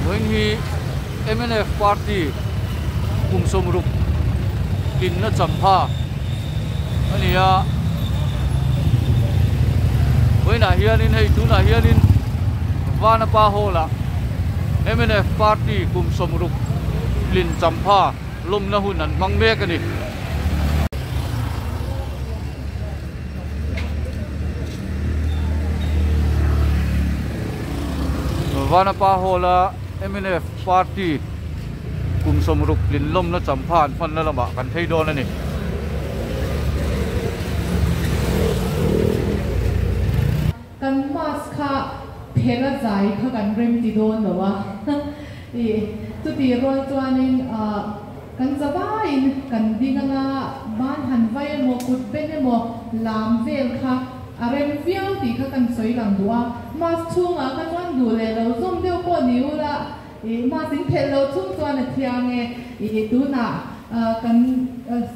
Vawiin hi mnf party kum sawmruk tlinna champha a ni a, vawiinah hianin hei tunah hianin Vanapa hall ah mnf party kum sawmruk tlin champha lawmna hun an hmang mek a ni. Vanapa Hall a mnf party kum sawmruk tlin lawmna champha an hmanna lamah kan phei dawn a ni. Kan mask kha phela zai kha kan rem ti dawn lo a, ih chutih rual chuanin ah kan zavaiin kan ding anga ban han vai emaw kut ben emaw lam vel kha a rem viau tih kha kan sawi lang duh a, mask chhungah kha chuan duh leh lo zawm deuh pawh ni ula ih mask in phelh loh chung chuan a thiang e, ih tunah kan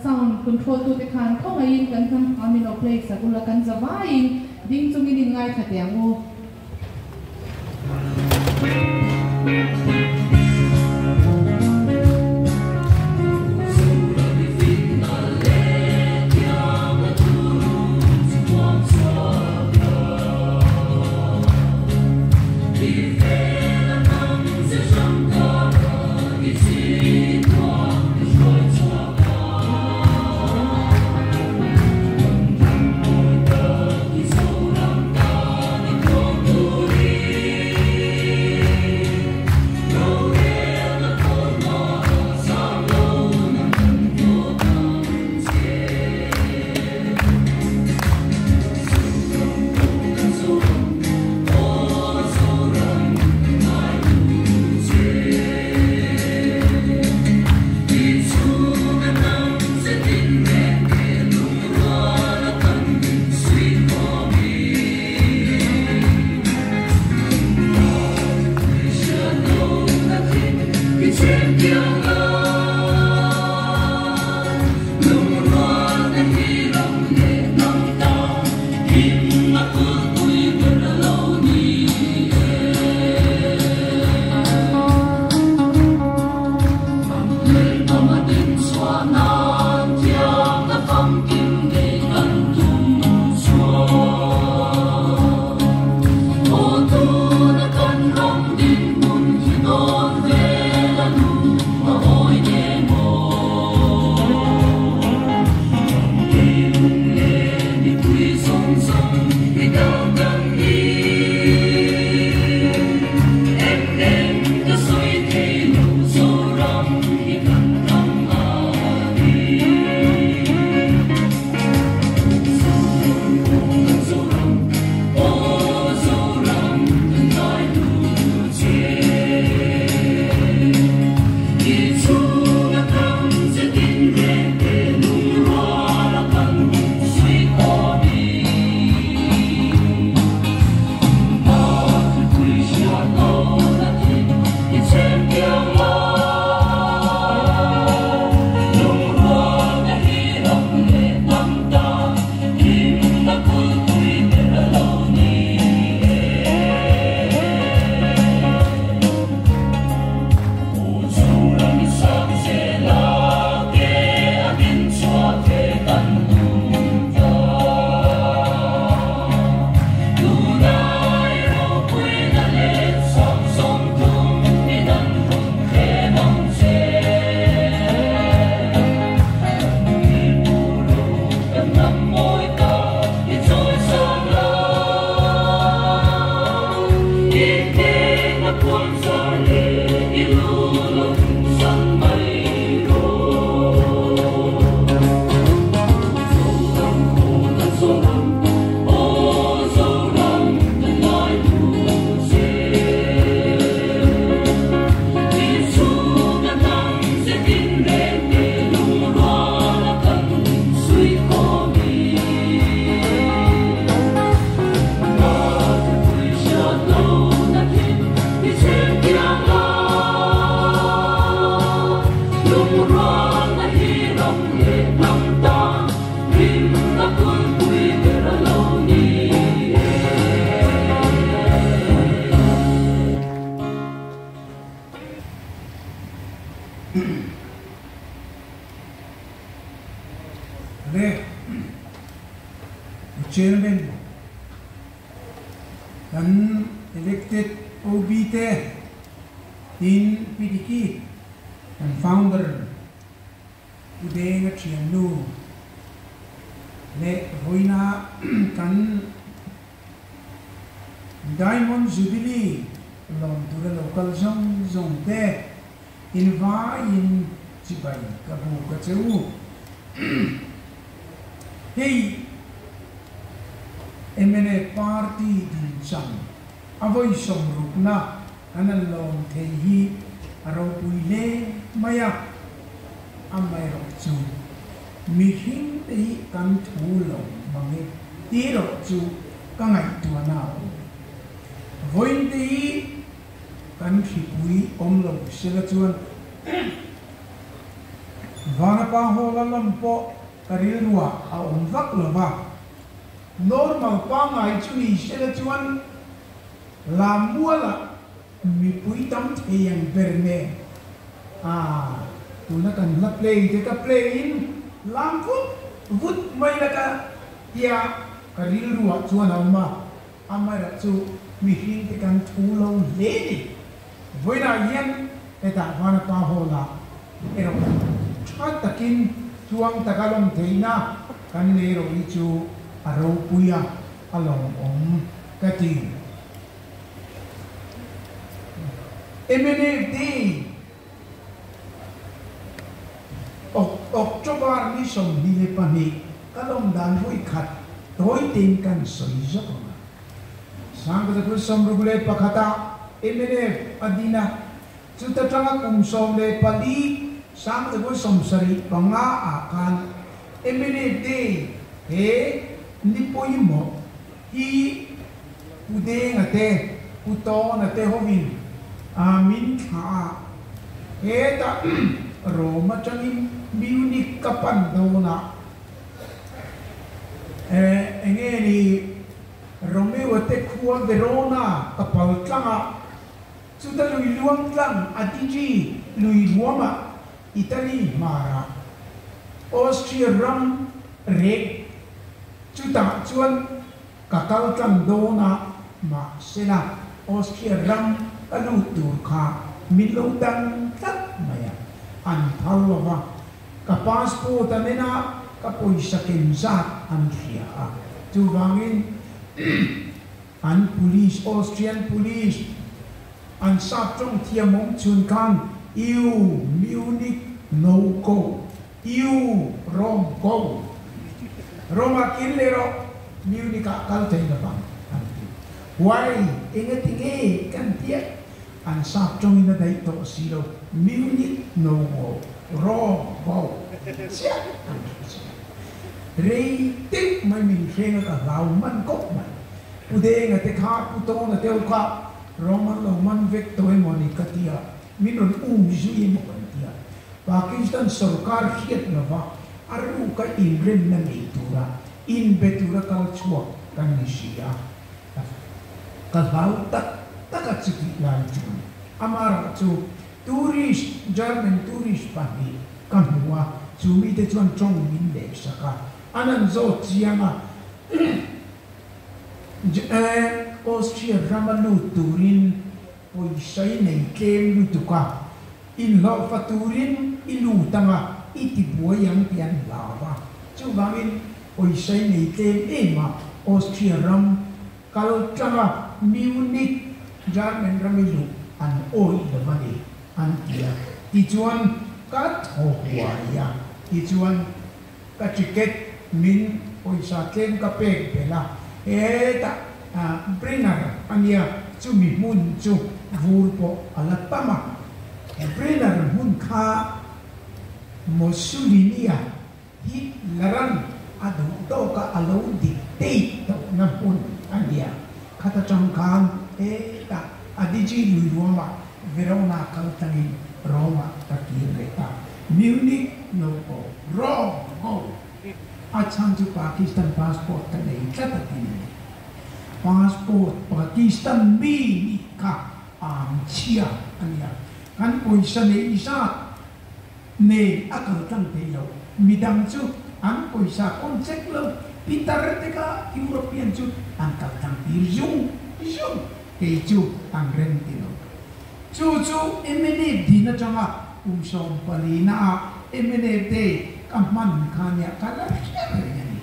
sound control tute khan khawngaihin kan hnam amin aw play sak ula kan zavaiin Ding chungin in ngaithla teh ang u. Chairman kan elected OB te tin Pi Diki kan founder Pu Denga thiannu leh vawiina kan Diamond Jubilee lawm tura lo kal zawng zawng te in vaiin chibai ka buk a che u. Hei mnf party dinchang a vawi sawmrukna kan han lawm thei hi a ropui hle mai a, amaherawhchu mihring te hi kan thu lo mang e tih chu ka ngaihtuahna a awm. Vawiin te hi kan hripui awm lo sela chuan Vanapa Hall-a lam pawh ka rilruah a awm vak lo va, normal pangngai chu ni sela chuan Lammualah mipui tam thei ang ber nen a tuna kan hla play te ka play in lam vut vut mai la ka tia ka rilruah chuan a awm a, amaherawh chu mihring te kan thu lo hle ni. Vawiinah hian hetah Vanapa Hall ah erawh tha takin tluang taka lawm theihna kan nei erawh hi chu a ropui a. A lawmawm ka ti. Mnf Day October ni 22 ka lawm dan vawi khat tawi tein kan sawi zawk ang a. 1961 ah mnf a din a, chuta tanga kum 14 1975 ah khan Mnf Day he ni pawimawh hi Pu Denga te, Pu Tawna te hovin min thlah a, hetah Rome atangin Munich ka pan dawn a, enge ni Romeo te khua Verona ka pal tlang a, chuta lui luang tlang Adige lui ruamah Italy hmarah Austria ram rek chutah chuan ka kal tlang dawn a, mahsela Austria ram ka lut tur kha min lo dang tlat mai a, an phal lo va, ka passport an en a, ka pawisa ken zat an hria a, chuvangin an police, Austrian police, an sap tawng thiam awm chhun khan You Munich no go, you Rome go, Rome ah kir leh rawh, Munich ah kal thei lo vang an ti. Why? Engati nge kan tia? An sap tawngin a daih tawh si lo, Munich no go, Rome go chiah an hre si a. Rei deuh mai min hreng a ka hlau man kawp mai. Pu Denga te kha, Pu Tawna te ho kha rawng an lo man vek tawh emaw ni ka ti a, min rawn um zui emaw kan ti a. Pakistan sorkar hriat lova a ruka inremna nei tura inbe tura kal chhuak kan ni si a, ka hlau tak tak a chutih lai chuan amaherawh chu tourist, German tourist pahnih ka hmu a, chu mite chuan tawng min leh sak a, an an zawt chiang a, Austria rama lut turin pawisa i nei tlem lutuk a, inhlawhfa turin i lut ang a, i ti buai ang tih an hlau a, chuvangin pawisa i nei tlem em a, Austria ram kal tanga Munich, German ram i luh an awih lo a ni. An ti a, tichuan ka thaw huai a, tichuan ka ticket min pawisa tlem ka pek belh a, hetah Brenner a nia, chumi hmun chu vur pawh a la tam a, Brenner hmun kha Mussolini-a Hitler-a'n a duh tawka a lo dictate tawhna hmun a nia. Khat atang khan hetah Adige lui ruamah Verona kal tlangin Rome-ah ka kir leh ta. Munich no go, Rome go! A chhan chu Pakistan passport ka nei tlat a ti ni. Passport Pakistan mi nih kha am chhia a nia. Kan pawisa neih zat Nei a kal tlang thei lo. Midang chu an pawisa pawn check lo. Pitar te kha European chu an kal tlang tir zung zung, kei chu an rem ti lo. Chu chu mnf din atanga kum 14 na ah mnf Day ka hman kha nia ka la hre reng a ni.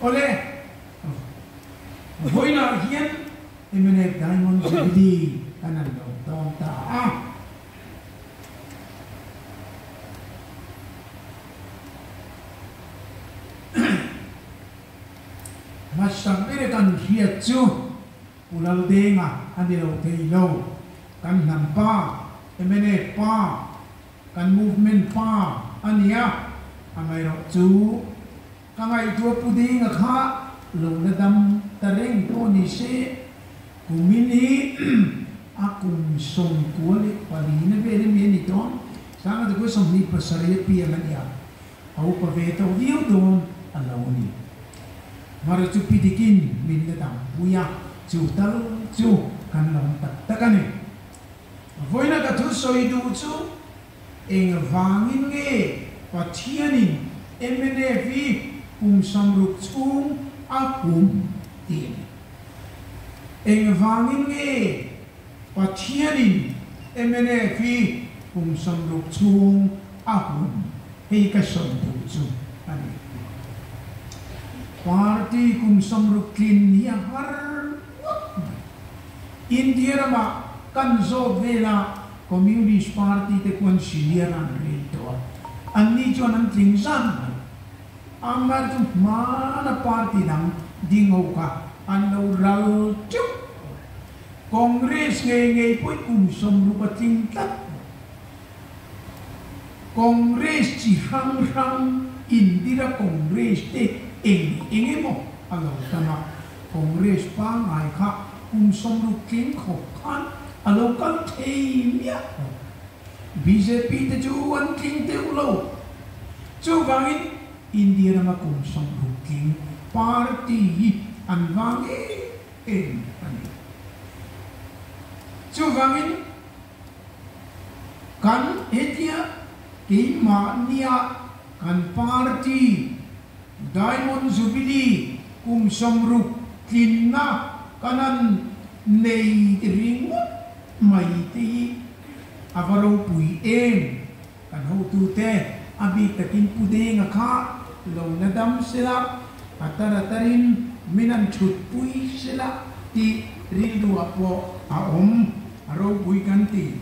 Awle, vawiinah hian mnf Diamond Jubilee kan han lawm dawn ta a. Hmasak ber kan hriat chu Pu Laldenga a ni lo thei lo. Kan hnam pa, mnf pa, kan movement pa a ni a, amaherawhchu ka ngaihtuah Pu Denga kha lo la dam ta reng pawh ni se, kumin hi a kum 94 na vel emi a ni tawh ang, Sanga te kua 27 a piang a nia, a upa ve tawh viau dawn a lo ni. Mara chu pi dikin min la dam pui a, chu tal chu kan lawm tak tak a ni. Vawiina ka thusawi duh chu Engvangin nge Pathianin mnf hi kum 60 chhung a hum tih a ni? Engvangin nge Pathianin mnf hi kum 60 chhung a hum? Hei ka sawi duh chu a ni. Party kum 60 tlin hi a har ngawt mai. India ramah kan zawt velah Communist Party te khuan senior an rel tawh a, anni chuan an tling zan mai. Amar chu hmana party dang ding ho kha an lo ral teuh tawh. Congress ngei ngei pawhin kum 60 a tling tlat tawh. Congress chi hrang hrang Indira Congress te eng eng emaw a lo tam a, Congress pangngai kha kum 60 tling khawp khan a lo kal thei miah lo. Bjp te chu an tling deuh lo. Chuvangin India rama kum 60 tling party hi an vang em em a ni. Chuvangin kan hetia keimahnia kan party Diamond Jubilee kum 60 tlinna kan han nei ringawt mai te hi a va ropui em? Kan hotute a bik takin Pu Denga kha lo la dam sela, a tar a tarin min han thut pui sela tih rilruah pawh a awm, a ropui kan ti.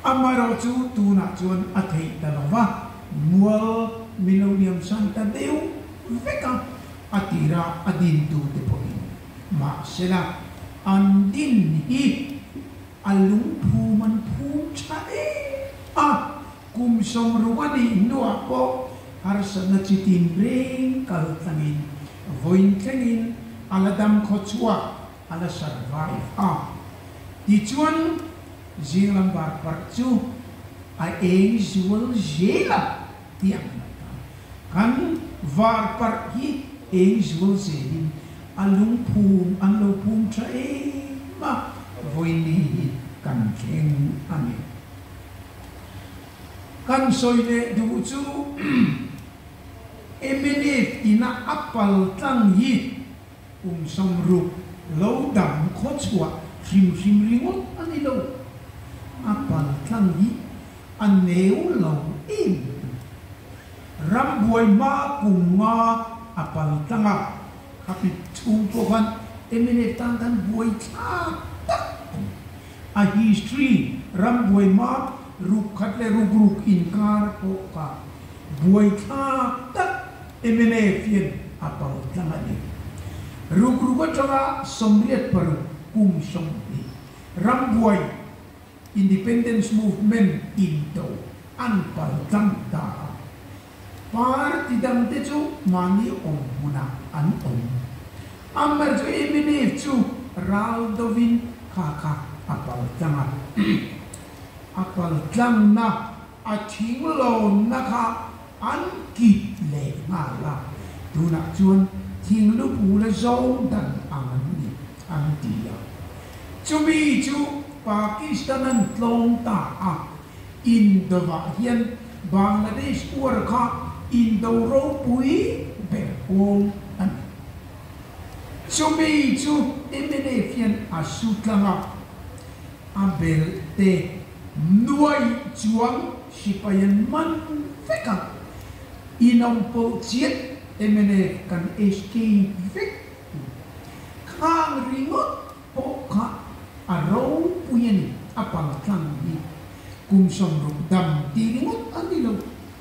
Amaherawhchu tunah chuan a theih ta lo va, mual min lo liam san ta deuh vek a, a tira a dintute pawhin mahsela an din hi a lungphum an phum tha em a, kum 60 a nih hnuah pawh harsatna chi tin reng kal tlangin vawiin thlengin a la dam khaw chhuak a la survive a. Tichuan, zing lam bar parh chu a eng zual zel a ti ang mai ta. Kan var parh hi eng zual zelin a lungphum an lo phum tha em a, vawiin hi kan thleng a ni. Kan sawi leh duh chu mnf ina a pal tlang hi Kum 60 lo dam khaw chhuah hrim hrim ringawt a ni lo, a pal tlang hi a neu lo em em. Rambuai hma kum nga a pal tlang a, khapit chhung pawh khan mnf tan khan buai thlak tak a ni. A history rambuai hma ruk khat leh ruk ruk inkar pawh kha buai thlak tak mnf hian a pal tlang a ni. Ruk ruk atanga 86 kum 20 rambuai Independence Movement into an pal tlang ta a. Party dangte chu mahni awm hmunah an awm. Amar chu mnf chu ral dovin kha kha a pal tlang a. A pal tlangna a thing lawnna kha an kit leh nghal a, tunah chuan thing lu bula zawng dan ang an ni, an ti a. Chumi chu Pakistan an tlawm ta a, Indovah hian Bangladesh uar kha Indo ropui ber pawl a ni. Chumi chu mnf hian a su tlang a, a belh te nuai chuang sipai an man vek a, inawmpawlh chiah mnf kan escape vek Khang ringawt pawh kha a ropui a ni, a paltlang hi kum 60 dam ti ringawt a ni lo,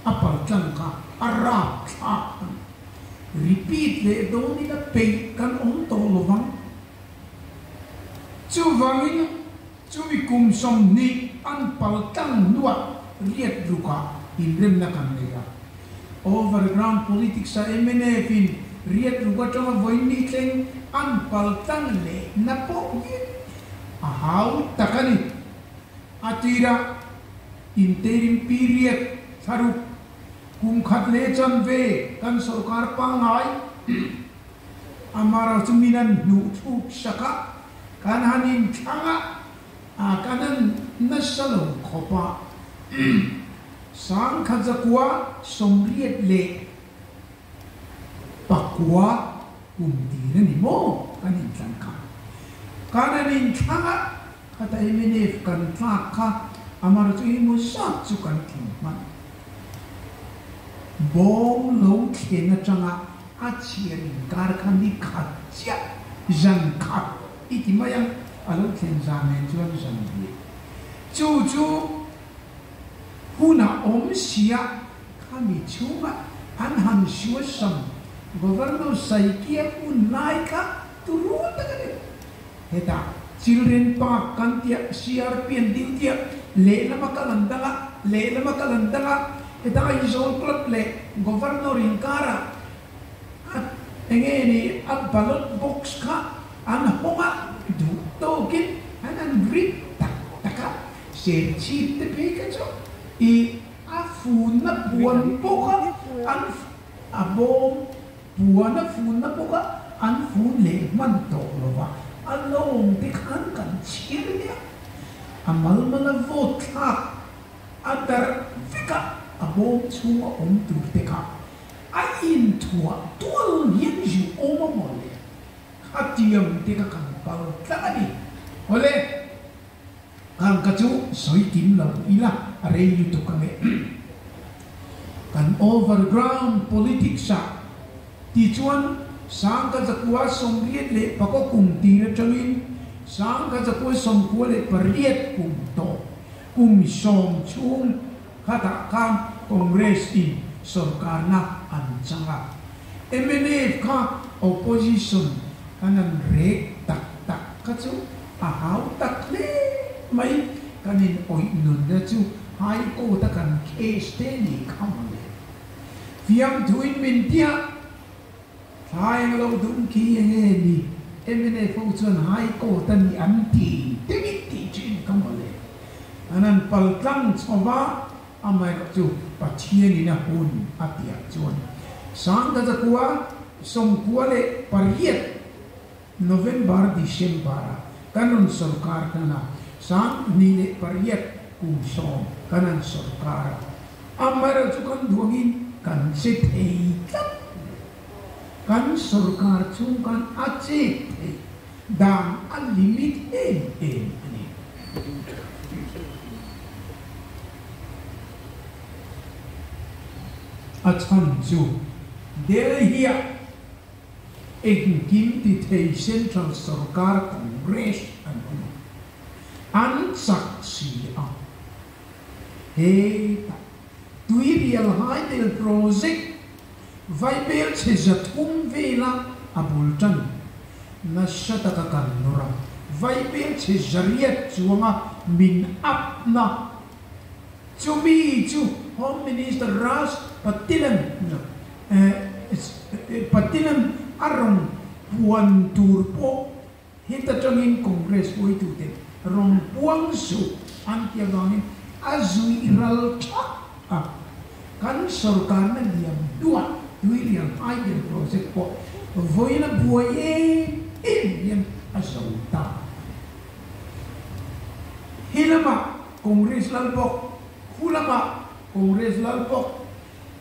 a paltlang kha a rapthlak a ni. Repeat leh dawnin a peih kan awm tawh lo vang. Chuvangin chumi kum 20 an paltlang hnuah riat rukah inremna kan nei a. Overground politics a mnf in riat ruk atanga vawiin thleng an paltlang leh na pawh hi a hau tak a ni. A tirah interim period thlaruk kum khat leh chanve kan sorkar pangngai Amara chu min an hnuh thluk sak a, kan han inthlang a, a kan an nasa lo khawp a. 1989 kum tir a ni maw kan inthlan kha. Kan an inthlang a, khata mnf kan tlak kha Amara chu hi maw zat chu kan tling hman. Bawm lo thlen atanga a chhiar inkar kha ni khat chiah, zan khat i ti mai a, a lo thlen zan nen chuan zan hnih. Chu chu hunah awm sia khami chhunga an han suasam Governor Saikia hun lai kha turu tak a ni. Hetah Children Park kan tia, CRP an ding tia, lehlama kal an dang a, lehlama kal an dang a, hetah Aizawl Club leh Governor inkarah a enge ni a ballot box kha an hawng a, duh tawkin an han rit tak tak a, Serchhip te phei kha chu i a funna puan pawh kha an a bawm. Puan a funna bawk a, an fun leh hman tawh lo va, a lawm te khan kan chhiar nia. A malmal a vote thlak a darh vek a, a bawm chhung a awm tur te kha a inthuah tual hian zu awm a maw le? Khatiang te kha kan pal tlat a ni. Awle, khang ka chu sawi kim lo ila a rei lutuk ang e. Kan overground politics ah tichuan 1989 kum tir atangin 1998 kum tawp kum 10 chhung khatah khan Congress in sorkarna an chang a. Mnf kha opposition kan an rek tak tak kha chu a hau tak hle mai, kan in awih nunna chu High Court a kan case te ni kha mawle. Fiamthuin min tia thlai ang lo dum khi enge ni mnf ho chuan High Court a ni an ti te min tih thin kha mawle. An han paltlang chho va, amaherawh chu Pathianin a hun a tiah chuan 1998 November, December ah kan rawn sorkar tan a, 2008 kum 10 kan han sorkar a, amaherawh chu kan duangin kan che thei tlat lo. Kan sorkar chhung khan a chet theih dan a limit em em a ni. A chhan chu Delhi-ah Engkim ti thei Central Sorkar Congress an awm a, an chak si a. Hetah Tuirial Hydel Project vaibel chhe 300 vela a bul tan nasa taka kan nawr a, vaibel chhe 800 chuanga min up na chumi chu Home Minister Raj Patilan Patilan a rawn puan tur pawh heta tangin Congress hruaitute rawn puang suh an ti avangin a zui ral thak a. Kan sorkarna liam hnuah Tuirial Hydel Project pawh vawiin a buai em em hian a zo ta. Hi lamah Congress lal bawk, khu lamah Congress lal bawk.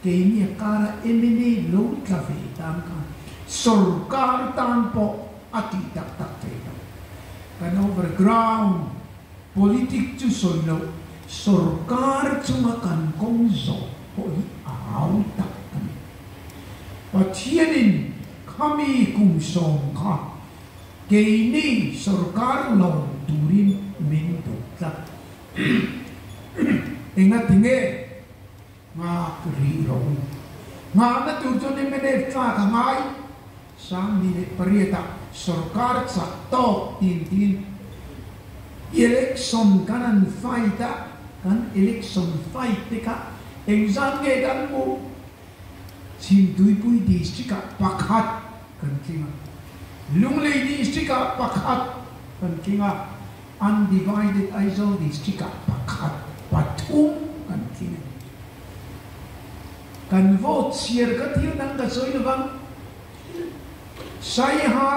Keini a kara mla lo tla ve tan khan sorkar tan pawh a tih tak tak thei lo. Kan overground politic chu sawi loh sorkar chunga kan kawng zawh pawh hi a hau tak a ni. Pathianin khami kum sawm kha keini sorkar lo turin min duh tlat. Engatinge? Nghak rih rawh u. Nghahna tur chuan mnf tlak a ngai. 2008 ah sorkar chak tawk tin tin election kan an fight a, kan election fight te kha engzat nge kan hmuh? Chhimtuipui district ah pakhat kan tling a, Lunglei district ah pakhat kan tling a, Undivided Aizawl District ah pakhat, pathum kan tling a ni. Kan vote chhiar kha thil dang ka sawi lovang. Saiha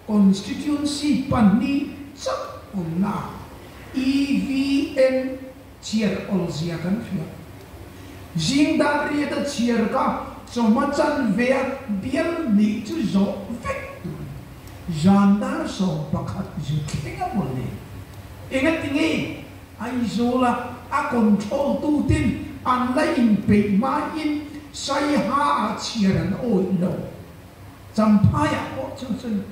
Constituency pahnih chauh awmna ah EVM chhiar awlzia kan hria. Zing dar riat a chhiar kha chawhma chanve a bial hnih chu zawh vek tur a ni. Zan dar 11 zu thleng a mawle. Engatinge Aizawla a control tutin an la inpeih hmain Saiha ah chhiar an awih lo. Champhaiah pawh chu chuan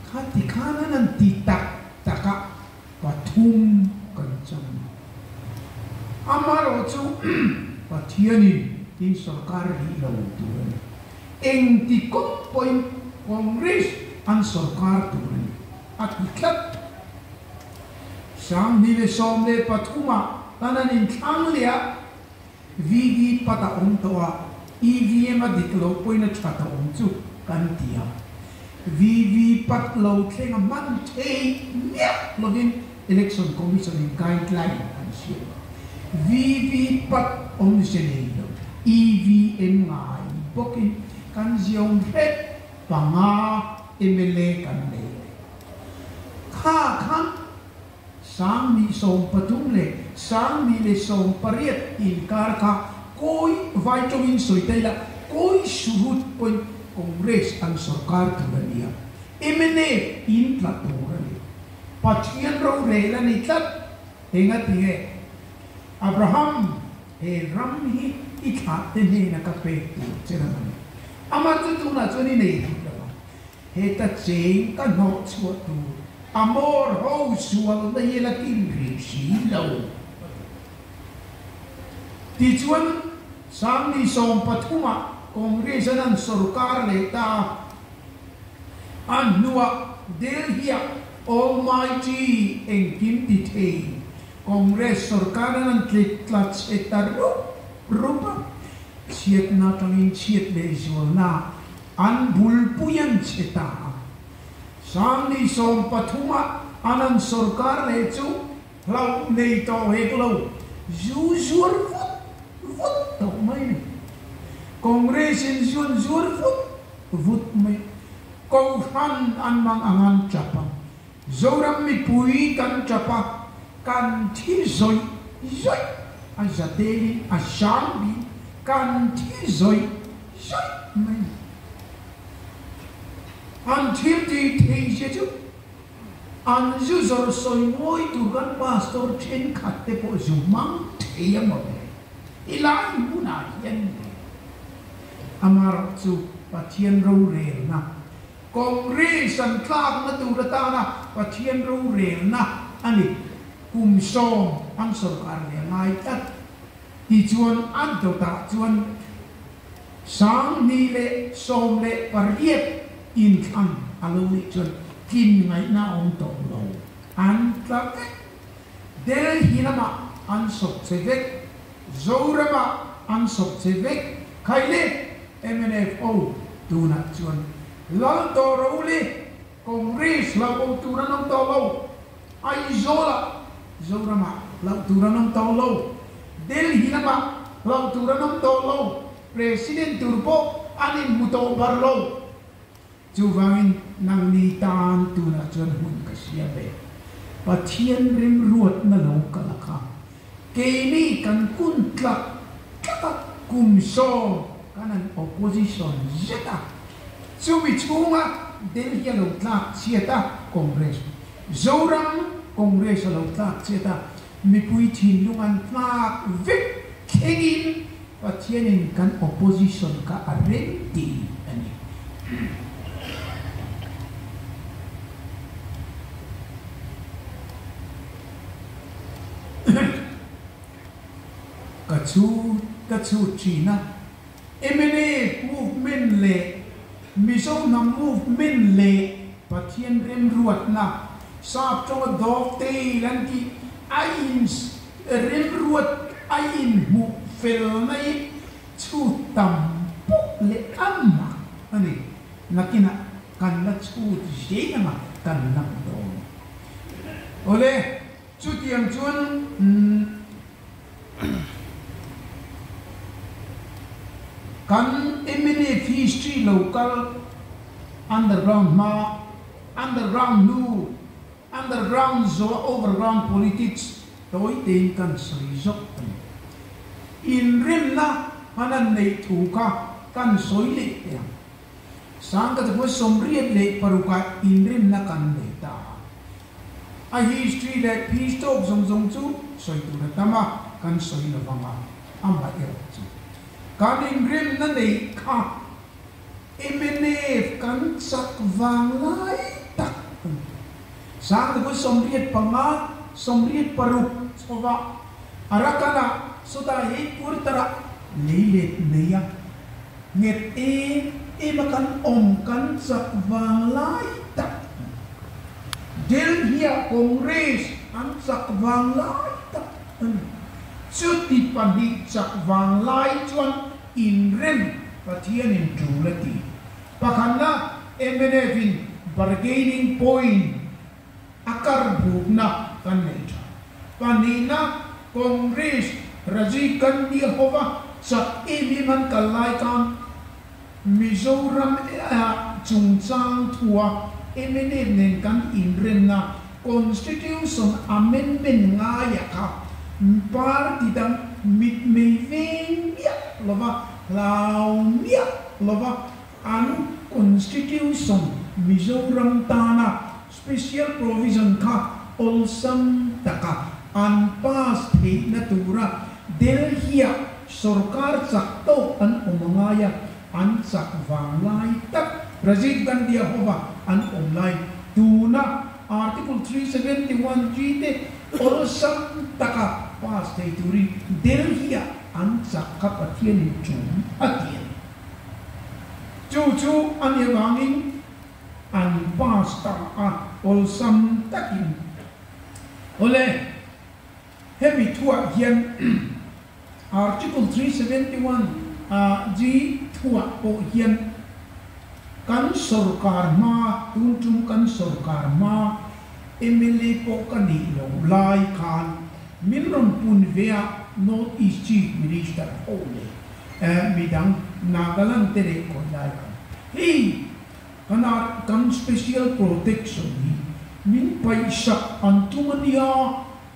khati khan an han ti tak tak a, pathum kan chang. Amaherawh chu Pathianin tin sorkar rih lo tur a ni. Engti kawng pawhin Congress an sorkar tur a ni, a ti tlat. 2013 ah kan an inthlang leh a, VV pat a awm tawh a, EVM a dik loh pawhin a that a awm chu kan ti a. VV pat lo thleng a hman thei miah lovin Election Commission in guideline an siam a. VV pat awmze nei lo EVM ngai bawkin kan ziawn hrep panga mla kan nei leh. Kha khan 1033 leh 1018 inkar kha kawi vai tawngin sawi ta ila, kawi surut pawhin Congress an sorkar tur a ni a, mnf in tla tur a ni. Pathian rorel a ni tlat. Engatinge Abraham he ram hi i thlah te hnena ka pek tur che ram a ni. Amah chu tunah chuan i nei thut lo ang. Heta cheng ka hnawh chhuah tur a mawr ho sualna hi la kin rih si lo. Tichuan, 1030 ah Congress an an sorkar leh ta a, a hnuah Delhi-ah Almighty engkim ti thei Congress sorkar an an tlit tla chhe ta rup rup a, chhiatna atangin chhiat leh zualna An bulpui an che ta a. 1030 ah an an sorkar leh chu hlauh nei tawh hek lo, zu zuar vut vut tawh mai a ni. Congress in zu an zuar vut vut mai. Kohhran an mang ang an tap a. Zoram mipui kan tap a, kan thi zawih zawih a zatelin a sang bik kan thi zawih zawih mai. An thil tih theih zia chu an zu zawrh sawi mawi tur kan pastor thenkhat te pawh zu hmang thei a maw le? I lai hmunah hian le amarawh chu Pathian rorelna Congress an tlakna tur atana Pathian rorelna a ni. Kum sawm an sorkar leh a ngai tlat. Tichuan a dawtah chuan 2018 inthlan a lo nih chuan tlin ngaihna a awm tawh lo. An tla vek. Delhi lamah an sawp che vek. Zoramah an sawp che vek. Khaile! MNFO tunah chuan lal tawh ro le, Congress hlauh awm tur an awm tawh lo, Aizawlah Zoramah hlauh tur an awm tawh lo, Delhi lamah hlauh tur an awm tawh lo, President tur pawh an inhmu tawh bar lo. Chuvangin nangni tan tunah chuan hun ka hria ve. Pathian rimruatna lo kal a kha. Keini kan kun tlak tlak a. Kum 10 kan an opposition zet a, chumi chhunga Delhi a lo tlak chhiat a, Congress, Zoram Congress a lo tlak chhiat a, mipui thinlung an tlak vek thlengin Pathianin kan opposition kha a rem ti a ni. Ka chhut ka chhut thin a, mnf movement leh Mizo hnam movement leh Pathian remruatna, sap tawnga dovetail an tih, a in remruat a inhmuh felna hi chhut tam pawh leh a mak a ni. Nakinah kan la chhut zel anga kan la hmu dawn. Awle. Chutiang chuan kan mnf history lo kal underground hma, underground hnu, underground zawh overground politics tawi tein kan sawi zawk a ni. Inremna han an neih thu kha kan sawi leh teh ang. 1986 ah inremna kan nei ta a. A history leh phis tawk zawng zawng chu sawi tur a tam a, kan sawi lo vang a, amah erawh chu kan inremna neih kha mnf kan chak vang lai tak a ni. 1985, 86 chhovah Arakan-ah sawtah hei Purtar-ah lei let nei a, nghet em em a kan awm kan chak vang lai tak a ni. Delhi-ah Congress an chak vang lai tak a ni. Chuti pahnih chak vang lai chuan inrem Pathianin tul a ti. Pakhatna MNF-in bargaining point a kar bukna kan nei tha. Pahnihna Congress Rajiv Gandhi a hova chak em em an kal lai khan Mizoram chungchang thua mnf nen kan inremna Constitution Amendment ngaia kha party dang mitmei veng miah lova, hlau miah lova an Constitution Mizoram tana Special Provision kha awlsam taka an pass theihna tura Delhi-ah Sorkar chak tawk an awm a ngai a, an chak vang lai tak Rajiv Gandhi-a hova an awm lai tuna Article 371 G te awlsam taka pass thei turin Delhi-ah an chak kha Pathianin tum a ti a ni. Chu chu a nih avangin an pass ta a, awlsam takin. Awle. Hemi thuah hian Article 371 G thuah pawh hian kan sorkar hma, tun tum kan sorkar hma mla pawh ka nih loh lai khan min rawn pun ve a North East Chief Minister ho leh midang Nagaland te leh khawi lai khan hei Kan ah kan special protection hi min paihsak an tum a nia,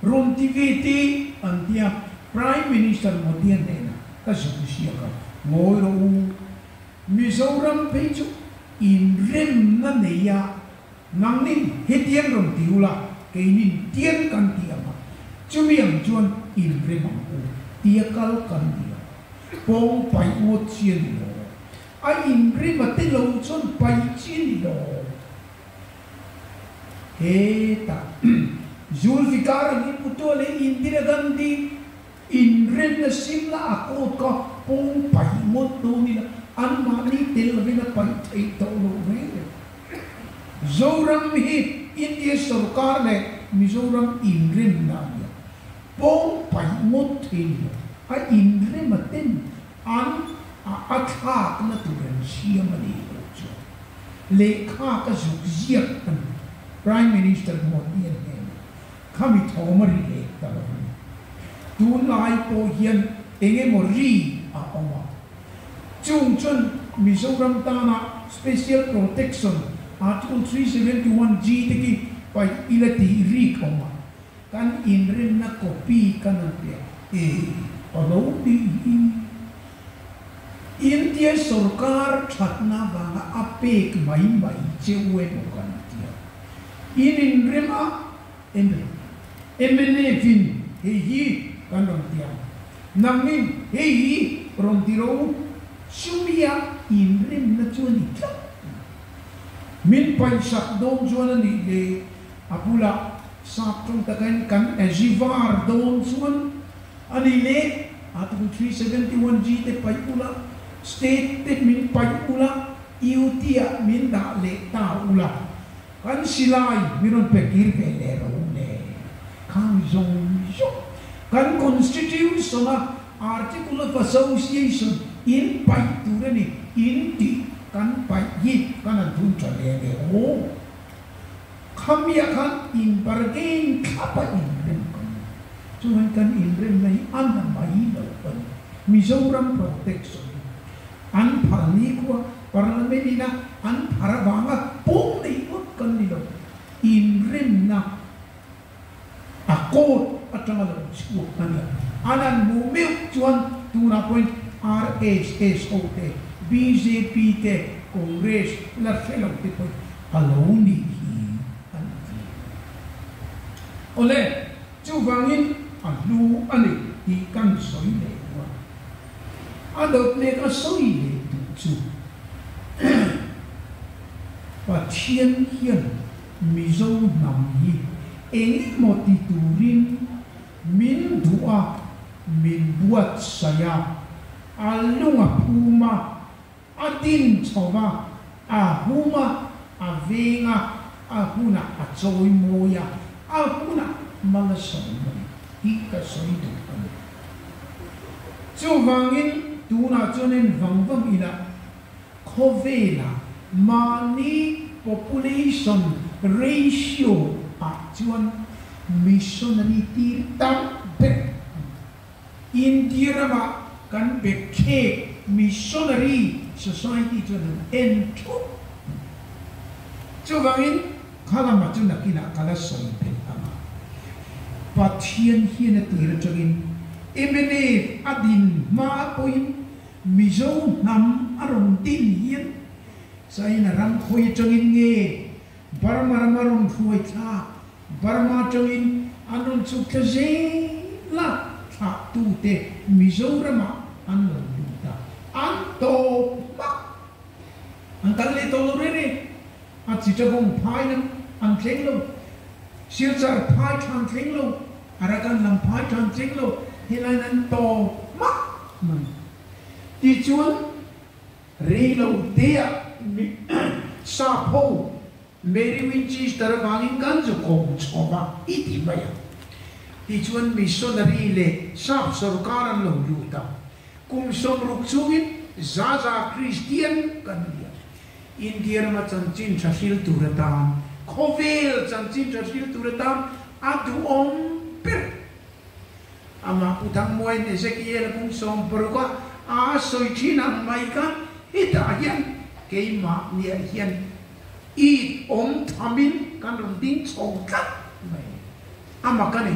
rawn ti ve te an tia, Prime Minister Modi-a hnenah ka zuk ziak a, ngawi rawh u, Mizoram phei chu inremna nei a, nangnin hetiang rawn ti ula, keinin tiang kan ti ang a, chumi ang chuan inrem ang u tia kal kan ni a, pawng paih ngawt chi a ni lo. A inrim a te lo chuan paih chi a ni lo. Hetah Zulfikar Ali Bhutto leh Indira Gandhi inremna Simla Accord kha pawng paih ngawt dawn ila anmahni tel lovin a paih theih tawh loh reng reng. Zoram hi India sorkar leh Mizoram inremna a ni a, pawng paih ngawt thei ni lo. A inrem a ten An a a thlakna tur an siam a nih loh chuan lehkha ka zuk ziak a ni. Prime Minister Modi a hnenah khami thawm a ri leh ta lo a ni. Tunlai pawh hian eng emaw ri a awm a, chung chuan Mizoram tana Special Protection Article 371 G te khi paih ila tih rik a awm a, Kan inrinna copy kan an piah e a lo tih hi. India sorkar thatna vanga a pek mai mai che u emaw kan tia. In inrem a emaw mnf in hei hi kan rawn ti ang, nangnin hei hi rawn ti rawh u, chumia inremna chu a ni tlat mai. Min paihsak dawn chuan a nih leh a bulah sap tawng takin kan azivar dawn chuan a nih leh Article 371 G te paih ula, State te min paih ula, UT ah min dah leh ta ula, kan silai min rawn pe kir ve leh ro le. Khang zawng zawng kan Constitution a Article of Association in paih tur a ni, in tih kan paih hi kan han thun tha leh nge aw. Khamiah khan in bargain thlap a inrem kan ni. Chuan kan inremna hi a na mai lo a ni. Mizoram protection hi an phal ni khua Parliament ina an phar avanga pawm nei ngawt kan ni lo. Inremna a court atanga lo chhuak a nia. An han hmuh meuh chuan tunah pawhin RSS ho te, bjp te, Congress la hre lo te pawhin a lo nih hi an ti. Awle, chuvangin a hlu a ni tih kan sawi leh duh a. A dawt leh ka sawi leh duh chu Pathian hian Mizo hnam hi eng emaw ti turin min duh a, min buatsaih a, a lung a phum a, a din chho va, a hum a, a veng a, a hunah a chawi mawi a, a hunah mal a sawm a ni tih ka sawi duh a ni. Chuvangin tunah chuan en vang vang ila Khawvela mahni population ratio ah chuan missionary tir tam ber a ni. India ramah kan be khek missionary society chuan an en thup a ni. Chuvangin kha lamah chu nakinah ka la sawi belh ang a. Pathian hian a tir atangin mnf a din hma pawhin Mizo hnam a rawn din hian China ram khawi atangin nge Burma ram a rawn hruai thla, Burma atangin an rawn chhuk thla zel a, thlahtute Mizoramah an lo lut a, an tawp hmak. An kal leh tawh lo reng reng. A Chittagong phai lam an thleng lo, Silchar phai tha an thleng lo, Arakan lam phai tha an thleng lo, helaiin an tawp hmak mai. Tichuan, rei lo teah sap ho Mary Winchester avangin kan zu kawm chhawm a, i ti mai ang. Tichuan missionary leh sap sorkar an lo lut a, kum 60 chungin za za Kristian kan ni a. India rama chanchin tha hril tur atan, khawvel chanchin tha hril tur atan a duhawm ber. Amah Pu Thangmuain Ezekiel kum 60 a a sawi thin ang mai kha hetah hian keimahniah hian it awm thamin kan rawn ding chho tlat mai. Amah ka ni.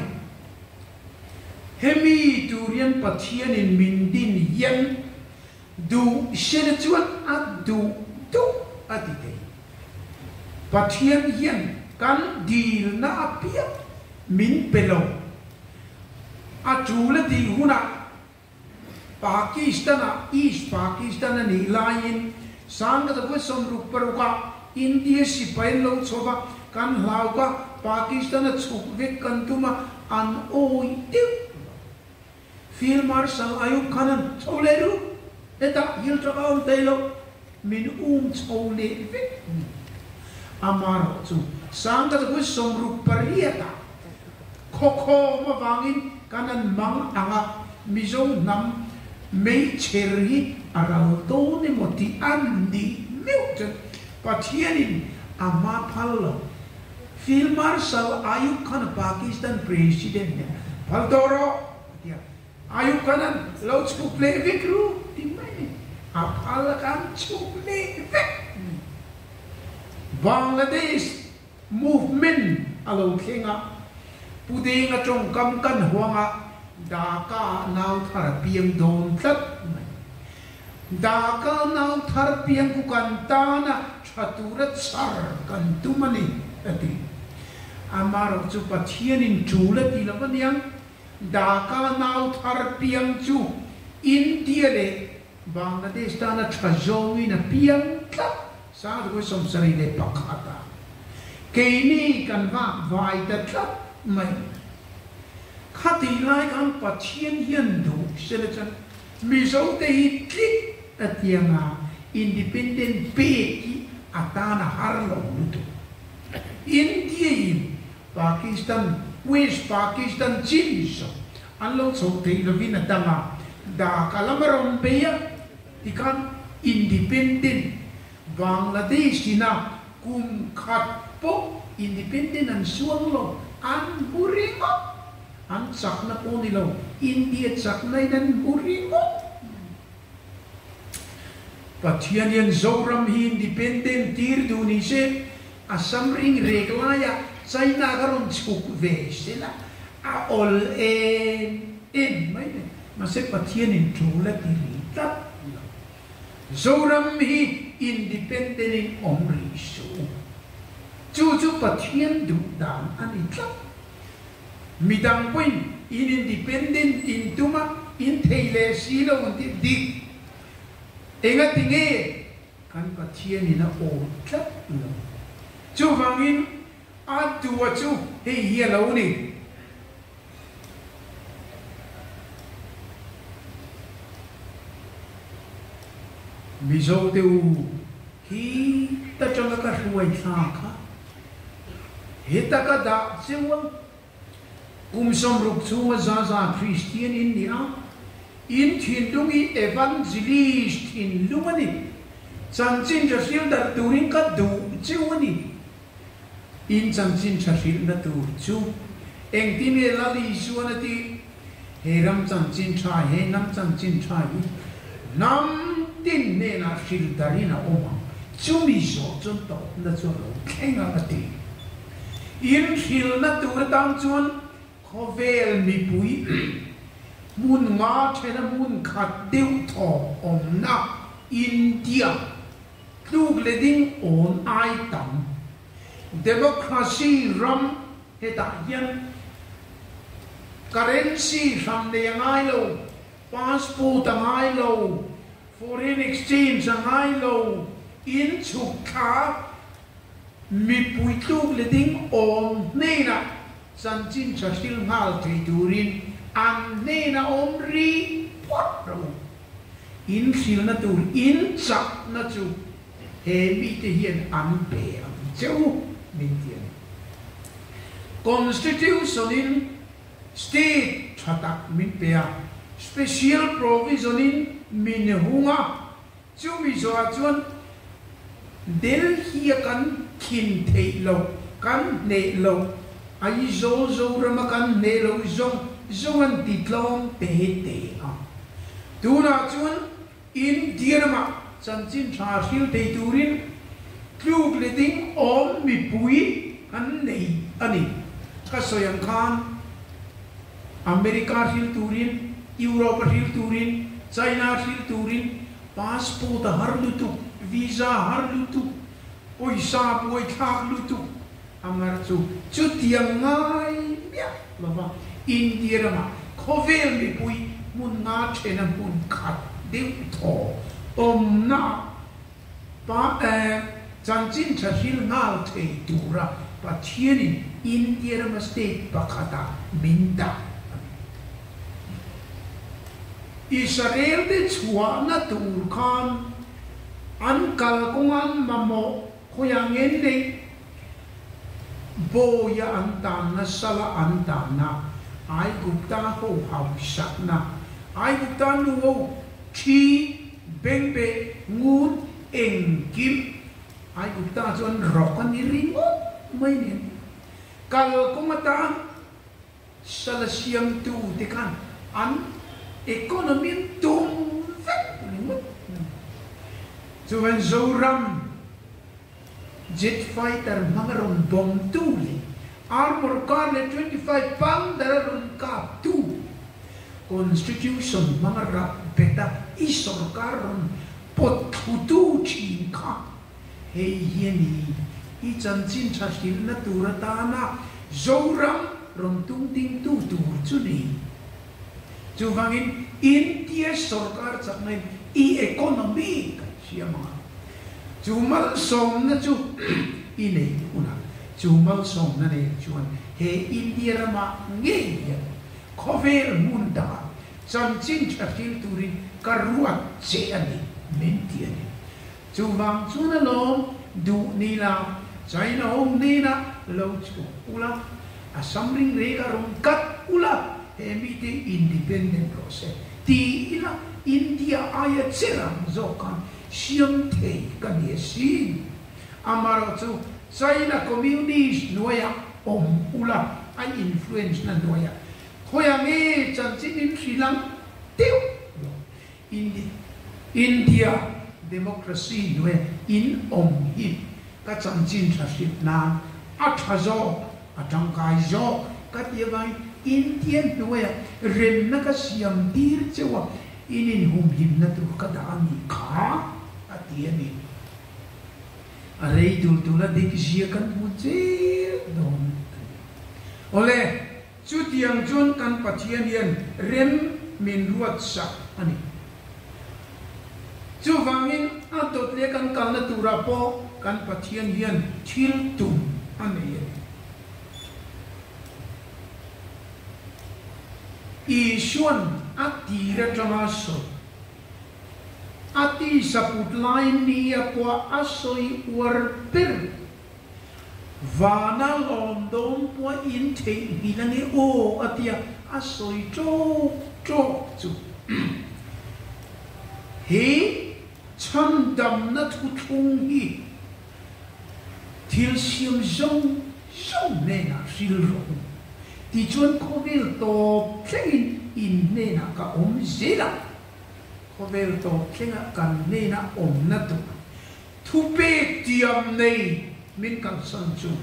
Hemi tur hian Pathianin min din hian Duh sena chuan a duh duh a ti thei. Pathian hian kan dilna apiang min pe lo. A tul a tih hunah Pakistan-ah East Pakistan a nih laiin 1966 ah India sipai an lo chho va, kan hlau ka Pakistan a chhuk vek kan tum a, an awih deuh lo. Field Marshal Ayub Khan-a'n chho leh ru, hetah hil tang a awm thei lo, min um chho leh vek ni. Amaherawh chu 1968 ah khawkhawm avangin kan an mang ang a, Mizo hnam meichher hi a ral dawn emaw tih an nih meuh chuan Pathianin a hma phal lo. Field Marshal Ayub Khan-a Pakistan President nen phal tawh rawh a ti a, Ayub Khan-a'n lo chhuk leh vek ru ti mai ni, a phal a khan chhuk leh vek ni. Bangladesh movement a lo thleng a, Pu Denga tawngkam kan huang a, Dhaka nau thar a piang dawn tlat mai. Daka nau thar piang ku kan tana tha tura chhar kan tum a ni, a ti. Amaherawh chu Pathianin tul a ti lo a niang, Daka nau thar piang chu India leh Bangladesh tana tha zawngin a piang tlat, 1971 ah. Keini kan vak vai ta tlat mai. Khatih lai khan Pathian hian duh sela chuan Mizo te hi tlik a tianga independent pek hi a tan a har lo lutuk. India in Pakistan, West Pakistan chin zawk an lo chhoh theih lovin a dang a, Dhaka lama rawn bei a tikhan independent Bangladesh ina kum khat pawh independent an suang lo, an hmu ringawt. An chakna pawh ni lo, India chakna in an hmu ringawt mai. Pathian hian Zoram hi independent tir duh ni se, Assam ring rek laiah China ka rawn chhuk ve se la, a awl em em mai mai. Mahse Pathianin tul a ti ri tlat lo. Zoram hi independent in awm rih suh u. Chu chu Pathian duh dan a ni tlat. Midang pawhin in independent in tum a, in thei leh si lo an tih dik. Engati nge kan Pathian in a aw tlat lo. Chuvangin a tua chu hei hi a lo ni. Mizo te u hi ta tanga ka hruai thla kha. Heta ka dah cheu a, kum 60 chhunga za za Kristian in ni a, in thinlung hi evangelist thinlung a ni. Chanchin tha hrilh darh turin ka duh cheu a ni. In chanchin tha hrilhna tur chu engtin nge Lal Isuan a tih? He ram chanchin tha, he hnam chanchin tha hi hnam tin hnenah hrilh darhin a awm ang. Chumi zawh chuan tawpna chu a lo thleng ang a ti. In hrilhna tur atan chuan khawvel mipui hmun nga thena hmun khat deuh thaw awmna India tluk leh ding awn ai tam democracy ram Hetah hian currency hran nei a ngai lo, passport a ngai lo, foreign exchange a ngai lo, in chhuk thla mipui tluk leh ding awm hnenah chanchin tha hril nghal thei turin an hnenah awm rih phawt rawh u. In hrilna tur in chakna chu he mite hian an pe ang che u min ti a ni. Constitution in state tha tak min pe a, special provision in min hung a, chumi zawhah chuan Delhi a kan khin theih loh, kan hneh loh, Aizawl Zorama kan hneh loh zawng zawng an ti tlawm te te a. Tunah chuan India ramah chanchin tha hril thei turin tluk leh ding awm mipui an nei a ni. Ka sawi ang khan America hril turin, Europe a hril turin, China hril turin passport a har lutuk, visa a har lutuk, pawisa buaithlak lutuk a ngar chu chutiang ngai miah lova India ramah khawvel mipui hmun nga thena hmun khat deuh thaw awmna pa chanchin tha hril nghal thei tura Pathianin India rama state pakhata min dah a ni. Israel te chhuahna tur khan an kalkawng an mamawh Khawiah nge neih? Bawia an tanna, sala an tanna, Aigupta ho hausakna, Aigupta nu ho thi, bengbeh, ngun, engkim, Aigupta chuan rawk a ni ringawt mai nen kal kawng atan sala siamtu te khan an economy an tum vek ringawt mai. Chuan Zoram jet fighter hmanga rawn bomb tu leh armor car leh 25 pounder a rawn kap tu. Constitution hmanga rap bet a i sorkar rawn pawt thlutu thin kha hei hi a ni. I chanchin tha hrilhna tur atana Zoram rawn tung dingtu tur chu ni. Chuvangin India sorkar chaknain i economy kan hriam ang a, chu malsawmna chu i nei hunah chu malsawmna nen chuan he India ramah ngei hian Khawvel hmun dangah chanchin tha hril turin ka ruat che a ni, min ti a ni. Chuvang chuan alawm duh ni la, China ho hnenah lo chhuak ula, Assam ring rek a rawn kat ula, he mite independent rawh se ti ila India aia che rang zawk khan siam thei ka ni asin. Amaherawh chu China Communist hnuaiah awm ula a influence na hnuaiah khawiah nge chanchin in hrilh ang deuh lo. India democracy hnuaiah in awm hi ka chanchin tha hrilh nan a tha zawk, a tangkai zawk ka ti avangin India hnuaiah remna ka siam tir cheu a, in inhumhimna tur ka dah a nih kha a ti a ni. A rei dul dul a dik zia kan hmu zel dawn a ni. Awle, chutiang chuan kan Pathian hian rem min ruat sak a ni. Chuvangin a dawt leh kan kalna turah pawh kan Pathian hian thil tum a nei a ni. Isuan a tir atanga sawi. A tisa put lai nia pawh a sawi uar ber. Vana lawm dawn pawh in theihnghilh a ni aw a tia a sawi tawk tawk chu. He chhandamna thuthlung hi thil siam zawng zawng hnenah hril rawh u. Tichuan khawvel tawp thlengin in hnenah ka awm zel a. Khawvel tawp thlengah kan hnena awmna tur thupek tiam nei min kalsan chu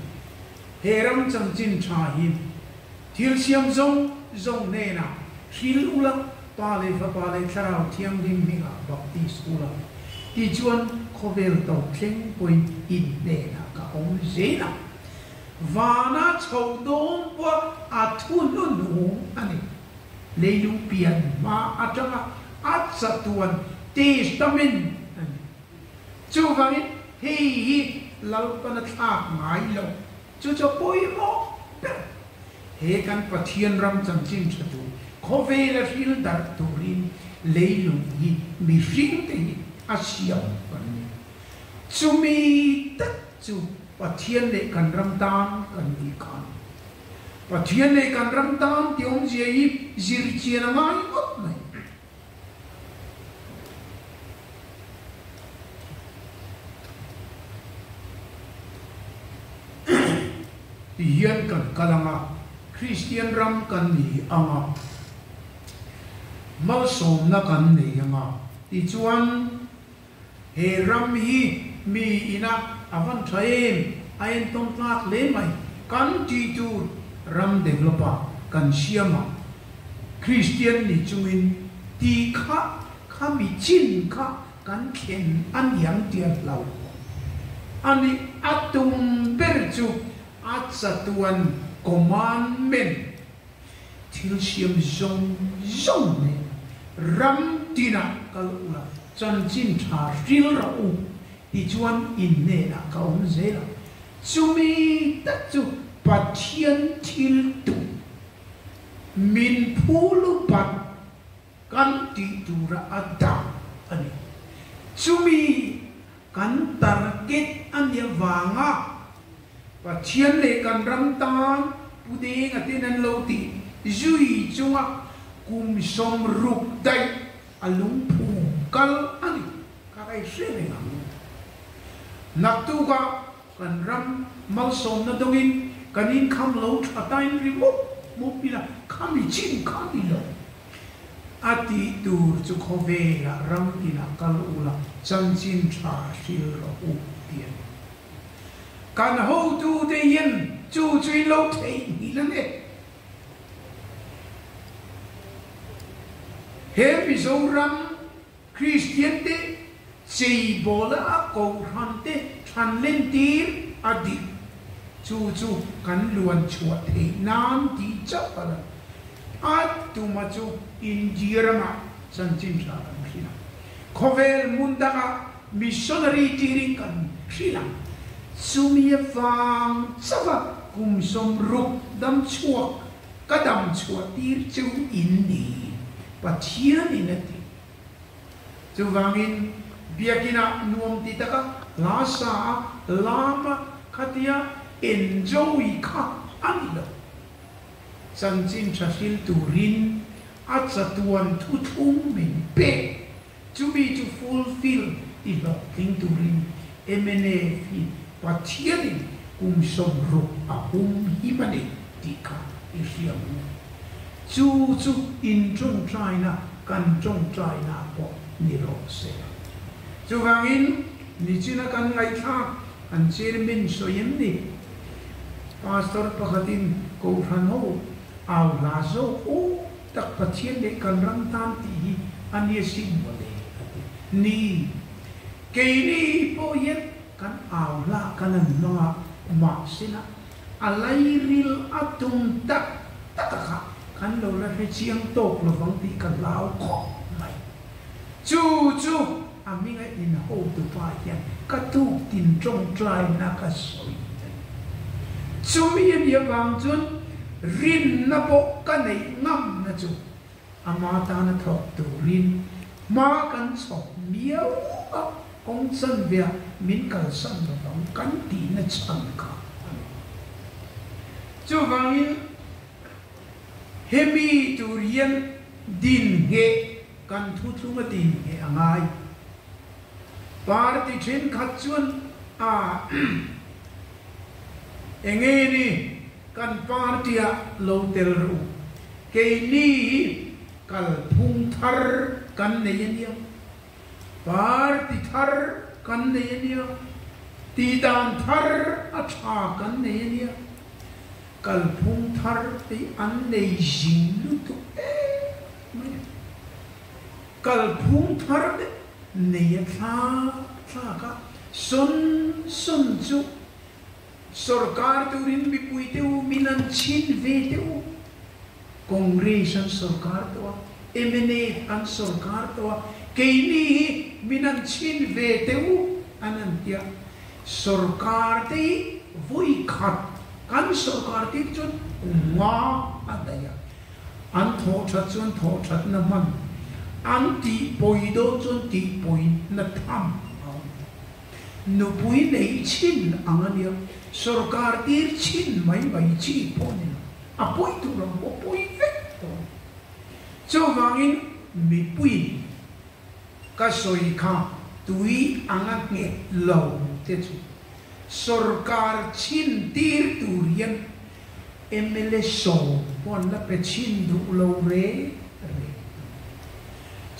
he ram chanchin tha hi thil siam zawng zawng hnenah hril ula, Pa leh Fapa leh Thlarau Thianghlim hmingah baptis ula, tichuan khawvel tawp thleng pawhin in hnenah ka awm zel ang. Vana chho dawn pawh a thu hnuhnung a ni. Leilung pian hma atanga a chatuan testament a ni. Chuvangin hei hi Lalpana thlak ngai lo chu chu pawimawh ber. He kan Pathian ram chanchin tha tur khawvela hril darh turin leilung hi mihringte hi a siam kan ni. Chumi tak chu Pathian leh kan ram tan kan tih kha a ni. Pathian leh kan ram tan ti awmzia hi zir chian a ngai ngawt mai. Ti hian kan kal ang a, Kristian ram kan ni ang a, malsawmna kan nei ang a, tichuan He ram hi mi ina a van tha em? A entawn tlak hle mai. Kan tih tur ram developer kan siam a, Kristian ni chungin tih kha kha mi chin kha kan thlen a niang tia hlau a ni. A tum ber chu a chatuan commandment Thil siam zawng zawng nen ram tinah kal ula, chanchin tha hril rawh u, tichuan in hnenah ka awm zel ang. Chumi tak chu Pathian thil tum, min phul upat kan tih tura a dah a ni. Chumi kan target a nih avanga Pathian leh kan ram tan Pu Denga ten an lo tih zui chunga kum 60 daih a lungphu kal a ni. Ka kai hre reng ang. Naktukah kan ram malsawmna dawngin kan inkham lo tha tain ri mup mup ila khami chin kha ni lo. A tih tur chu khawvelah ram tinah kal ula chanchin tha hril rawh u ti a ni. Kan hotute hian chu chu in lo theihnghilh a ni. He Mizoram Kristian te cheibawla a kohhran te than len tir a dik chu chu kan luan chhuah theih nan tih chauh a la. A tuma chu India ramah chanchin tha kan hrilh ang. Khawvel hmun dangah missionary tirin kan hrilh ang. Chumi avang chauha kum 60 dam chhuak ka dam chhuah tir chu in ni, Pathianin a ti. Chuvangin biakinah nuam ti taka hla sa a, lam a, khatia enjoy kha a ni lo. Chanchin tha hril turin a chatuan thuthlung min pek. Chumi chu fulfill ti hlawhtling turin mnf hi Pathianin kum 60 a hum him a ni tih kha i hria ang u. Chu chu in tawngtaina kan tawngtaina pawh ni rawh se. Chuvangin nichina kan ngaihthlak an chairman sawi em ni? Pastor pakhatin Kohhran ho au hla zawk aw tak Pathian leh kan ram tan tih hi a nia sin mawle a ti. Ni, keini pawh hian kan au hla kan an hmang a, mahsela a lairil a tum tak tak a kha kan lo la hre chiang tawk lovang tih ka hlau khawp mai. Chu chu a hminga in hotupa hian ka tuk tin tawngtaina ka sawi a ni. Chumi a nih avang chuan rinna pawh ka neih ngamna chu ama tana thawk turin hma kan chhawp miau a, kawng chanvea min kalsan lovang kan tihna chhan kha a ni. Chuvangin hemi tur hian din ngheh kan thuthlung a tin ngheh a ngai. Party thenkhat chuan a enge ni kan party ah lo tel ru, keini hi kalphung thar kan nei a nia, party thar kan nei a nia, tihdan thar a tha kan nei a nia, kalphung thar te an nei zing lutuk em mai a. Kalphung thar te nei a thlak thlak a, sawn sawn chu sorkar turin mipui te u min an chhin ve te u. Congress an sorkar tawh a, mnf an sorkar tawh a, keini hi min an chhin ve te u an an tia. Sorkar te hi vawi khat kan sorkar tir chuan kum nga a daih a. An thawh that chuan thawh thatna hman, an tih pawi dawn chuan tih pawina tham a awm. Nupui neih chhin ang a nia, sorkar tir chhin mai mai chi pawh a ni lo, a pawi tur ang pawh pawi vek tawh a ni. Chuvangin mipuiin ka sawi kha tui anga nghet lo te chu sorkar chhin tir tur hian mla 10 pawh an la pe chhin duh lo re re.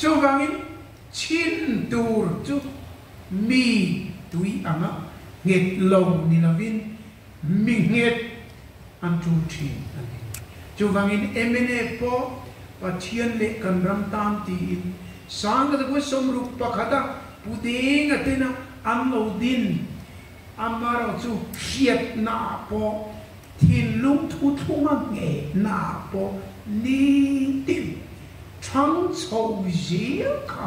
Chuvangin chhin tur chu mi tui anga nghet lo ni lovin mi nghet an tul thin a ni. Chuvangin mnf pawh Pathian leh kan ram tan tiin 1961 a Pu Denga tena an lo din amarawh chu hriatna ah pawh thinlung thuthlunga nghehna ah pawh nitin thang chho zel kha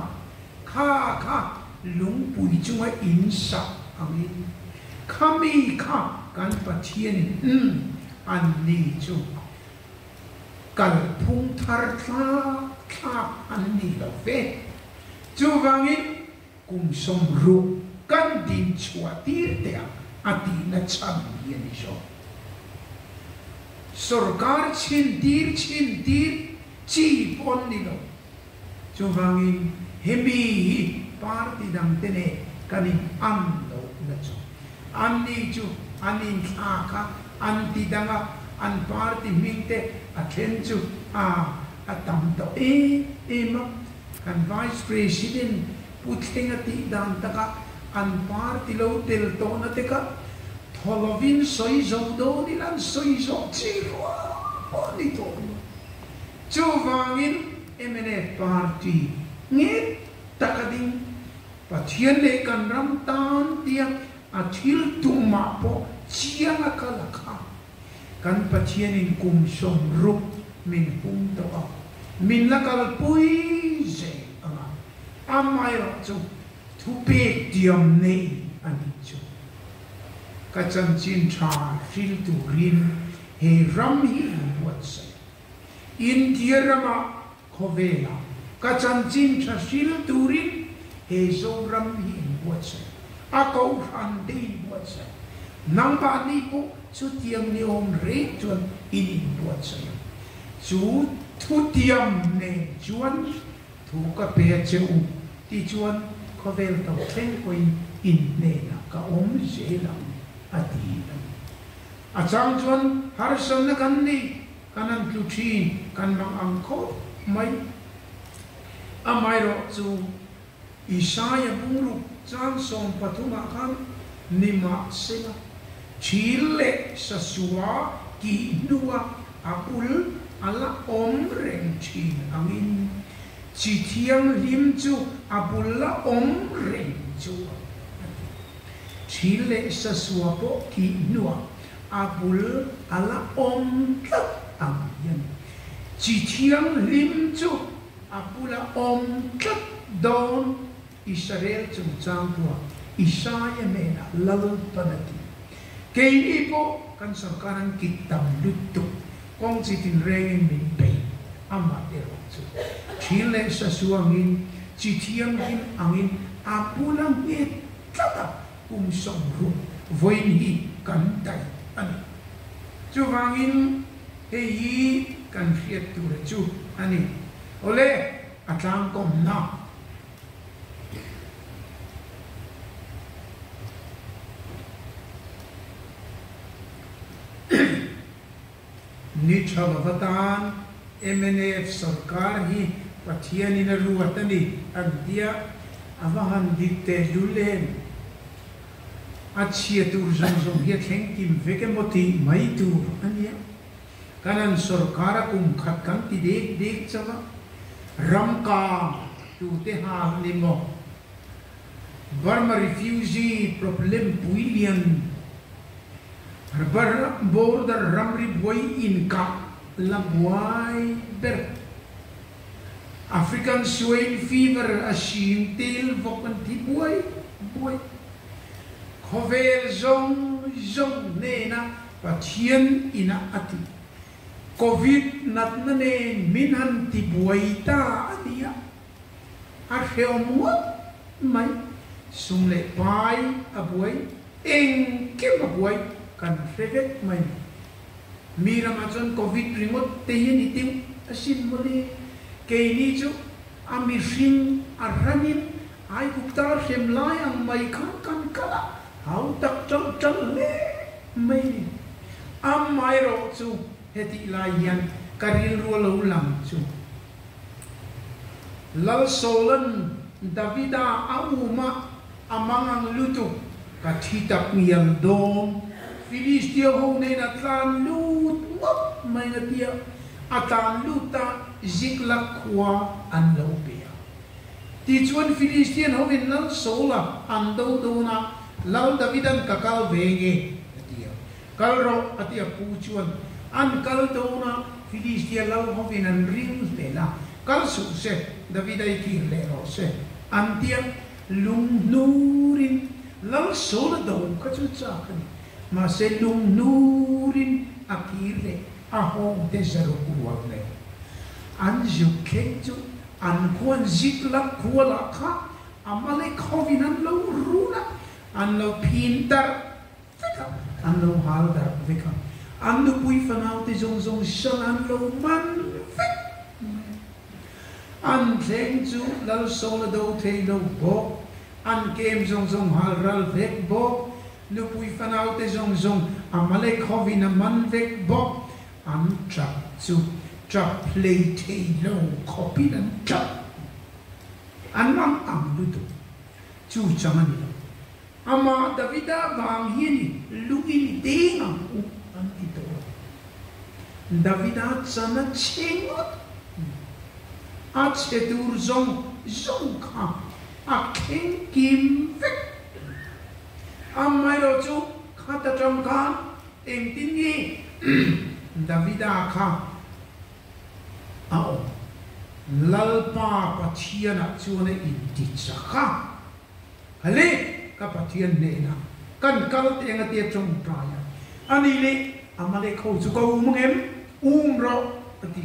kha kha lungpui chunga in sak angin khami kha kan Pathianin umm an ni chu kalphung thar thlak thlak an ni lo ve. Chuvangin kum 60 kan din chhuah tir teh ang a tihna chhan hi a ni zawk. Sorkar chhin tir chhin tir chi pawh an ni lo. Chuvangin hemi hi party dang te nen kan in ang loh na chu. An ni chu an inthlak a, an ti dang a, an party hming te a then chu a a tam tawh em em a. Kan Vice President Pu Thlenga tih dan taka an party lo tel tawhna te kha thaw lovin sawi zo dawn ila an sawi zawh chi rual pawh a ni tawh lo. Chuvangin. Mnf party nghet taka ding, Pathian leh kan ram tan tia a thil tumah pawh chiang a kal a kha. Kan Pathianin kum 60 min hum tawh a, min la kalpui zel ang a, amaherawhchu thupek diam nei a nih chu. Ka chanchin tha hril turin he ram hi in buatsaih. India ramah khawvelah ka chanchin tha hril turin he Zoram hi in buatsaih, a kohhran te in buatsaih. Nangmahni pawh chutiang ni awm reng chuan in inbuatsaih ang. Chu thutiam nen chuan thu ka pe a che u ti chuan khawvel to thleng pawhin in hnenah ka awm zel ang a ti a ni. A chang chuan harsatna kan nei, kan han tlu thin, kan mang ang khawp mai. Amaherawh chu Isaia bungruk chang 13 ah khan nimahsela thil leh sasua kih hnua a bul a la awm reng thin angin chi thianghlim chu a bul la awm reng chu a ti. Thil leh sasua pawh kih hnuah a bul a la awm tlat ang hian chi thianghlim chu a bula awm tlat dawn. Israel chungchang pawh Isaia hnenah Lalpan a ti. Keini pawh kan sorkar an kit tam lutuk, kawng chi tinrengin min bei amah erawh chu thil leh sasua angin, chi thianghlim angin a bula nghet tlat a, kum 60 vawiin hi kan daih a ni. Chuvangin hei hi kan hriat tur chu a ni. Awle, a tlangkawmna. Ni tha lova tan mnf sorkar hi Pathianin a ruat a ni an tia, a va han dik teh lul em? A chhia tur zawng zawng hi a thleng kim vek emaw tih mai tur a nia. Kan an sorkar a kum khat kan ti dek dek chauh a, ram kang tute hal ni maw? Burma refugee problem pui lian border ramri buai inkah la buai ber. African swine fever a hring tel vawk an ti buai buai. Khawvel zawng zawng hnena Pathian ina a ti. Covid natna nen min han ti buai ta a nia. A hrehawm ngawt mai. Sum leh pai a buai, engkim a buai kan hre vek mai. Mi ramah chuan Covid ringawt te hi a ni deuh asin mawle. Keini chu a mihring a ranin Aigupta hrem lai ang mai khan kan kal a, hau tak ṭalh ṭalh hle mai ni. Amaherawh chu hetih lai hian ka rilru a lo lang chu. Lal Saula'n Davida a um a, a mang ang lutuk, ka thi tak ngial dawn. Filistia ho nen a tlan lut ngawt mai na tia, a tlan lut a, Ziklag khua an lo pe a. Tichuan Filistian hovin Lal Saula an do dawn a, Lal Davida'n ka kal ve nge? a ti a. Kal rawh, a ti a pu chuan. An kal dawn a, Filistia lal hovin an ring hlel a, Kal suh se, Davida i kir leh rawh se, an ti a. Lunghnûrin Lal Saula do kha chu chak a ni. Mahse lunghnûrin a kir leh a hawngte zaruk rual nen an zuk thleng chu an khuan Ziklag khua lah kha Amalek hovin an lo run a, an lo phin darh vek a, an lo hal darh vek a, an nupui fanaute zawng zawng sal an lo man vek mai a. An thleng chu Lal Saul a do thei lo bawk, an kem zawng zawng hal ral vek bawk, nupui fanaute zawng zawng Amalek hovin a man vek bawk, an tap chu tap hlei thei lo khawpin an tap, an mang ang lutuk chu chang a ni lo. Amah Davida vang hi a ni, lungin i deng ang u an ti tawh lo. Davida chan a chhe ngawt mai. A chhe tur zawng zawng kha a thleng kim vek. Amaherawhchu khat atang khan engtin nge Davida kha a awm? Lalpa Pathianah chuan a inti chak a. Hale, ka Pathian hnenah kan kal teh anga tia tawngtai a. Ani leh Amalek ho chu ka um angem? Um rawh, a ti.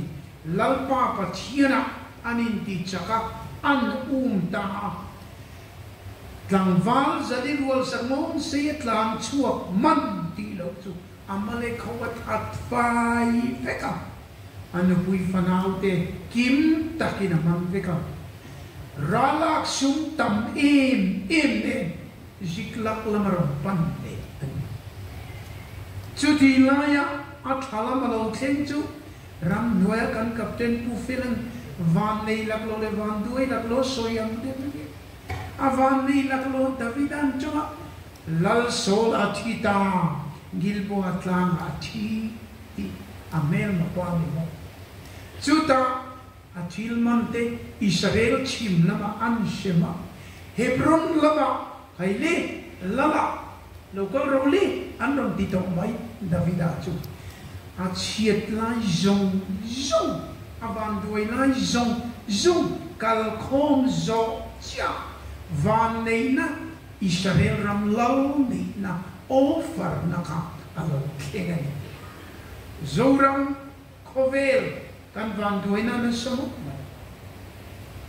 Lalpa Pathianah an inti chak a, an um ta a. Tlangval zali rual sangawn sei a tlang chhuak man tih loh chu Amalek ho a that fai vek a, a nupui fanaute kim takin a man vek a. Ralak sum tam em em nen Ziklak lam a rawn pan leh a ni. Chuti laia a tha lam a lo thleng chu ramhnuaia kan Captain Pu Felan van nei lak lo leh van duai lak lo sawi ang deuh a ni. A van nei lak lo Davida'n chungah Lal Saul a thi ta, Gilboa tlangah a thi tih a hmelma pa ni maw. Chutah A thil man te Israel chhim lamah an sem a, Hebron lamah Hai le, Lala, lo kal rawh le an rawn ti tawh mai. Davida chu a chhiat lai zawng zawng, a vanduai lai zawng zawng kal khawm zawh chiah vanneihna Israel ram lal nihna offer-na kha a lo thleng a ni. Zoram Khawvel kan vanduaina nasa ngawt mai.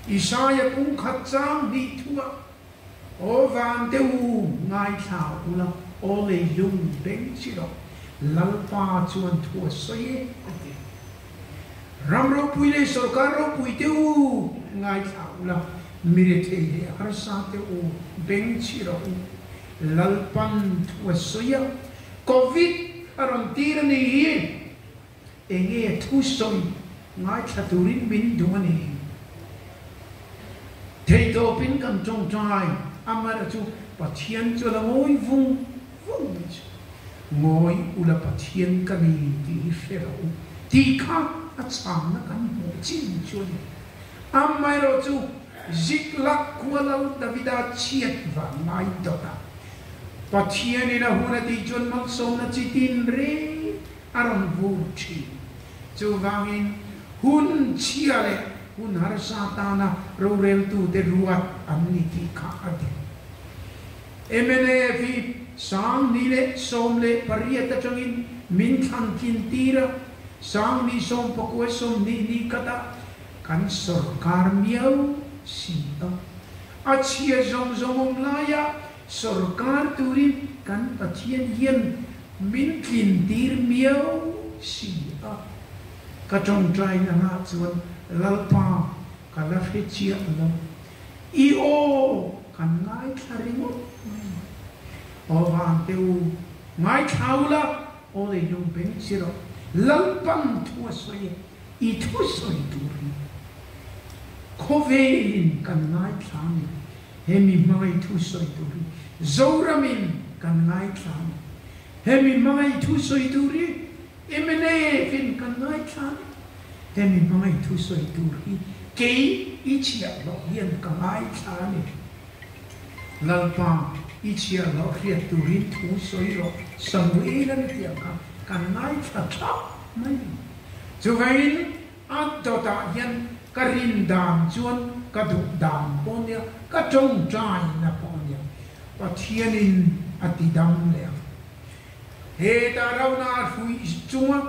Isaia pum khat chang hnih thuah, Aw van te u, ngaithla ula, aw leilung beng chi rawh, Lalpa chuan thu a sawi e, a ti. Ram ropui leh sorkar ropui te u, ngaithla ula, mi rethei leh harsa te u, beng chi rawh u, Lalpan thu a sawi a, Covid a rawn tir a ni hi. Enge thu sawi ngaithla turin min duh a ni. Theihtawpin kan tawngtai a mara chu Pathian chu la ngawi vung vung mai chu. Ngawi ula Pathian ka ni tih hi hre rawh u tih kha a chhangna kan hmuh chin chu a ni. Amaherawh chu Ziklak khua lal Davida chhiat vang ngai dawt a Pathianin a hun a tih chuan malsawmna chi tin reng a rawn vur thin. Chuvangin hun chhia leh hun harsa tana roreltute ruat an ni tih kha a dik. Mnf hi 2018 atangin min thlan tlin tir a, 2019 20 ni khatah kan sawrkar miau si a. A chhia zawng zawng awm laia sawrkar turin kan Pathian hian min tlin tir miau si a. Ka tawngtai nangah chuan Lalpa ka la hre chiah lo. I aw kan ngaithla ringawt mai. Aw van te u, ngaithla u la, aw leilung beng chi rawh. Lalpan thu a sawi e, i thu sawi tur hi khawvelin kan ngaithla a ni. Hemi hmangaih thu sawi tur hi Zoramin kan ngaithla a ni. Hemi hmangaih thu sawi tur hi MNF in kan ngaithla a ni. Hemi hmangaih thu sawi tur hi kei i chhiahhlawh hian ka ngaithla a ni. Lalpa, i chhiahhlawh hriat turin thu sawi rawh, Samuel a ni tih ang kha kan ngaithla thap mai a ni. Chuvangin A dawtah hian ka rin dan chuan ka duh dan pawh nia, ka tawngtaina pawh nia, Pathianin a ti dam leh ang. Hetah rona a hruih chunga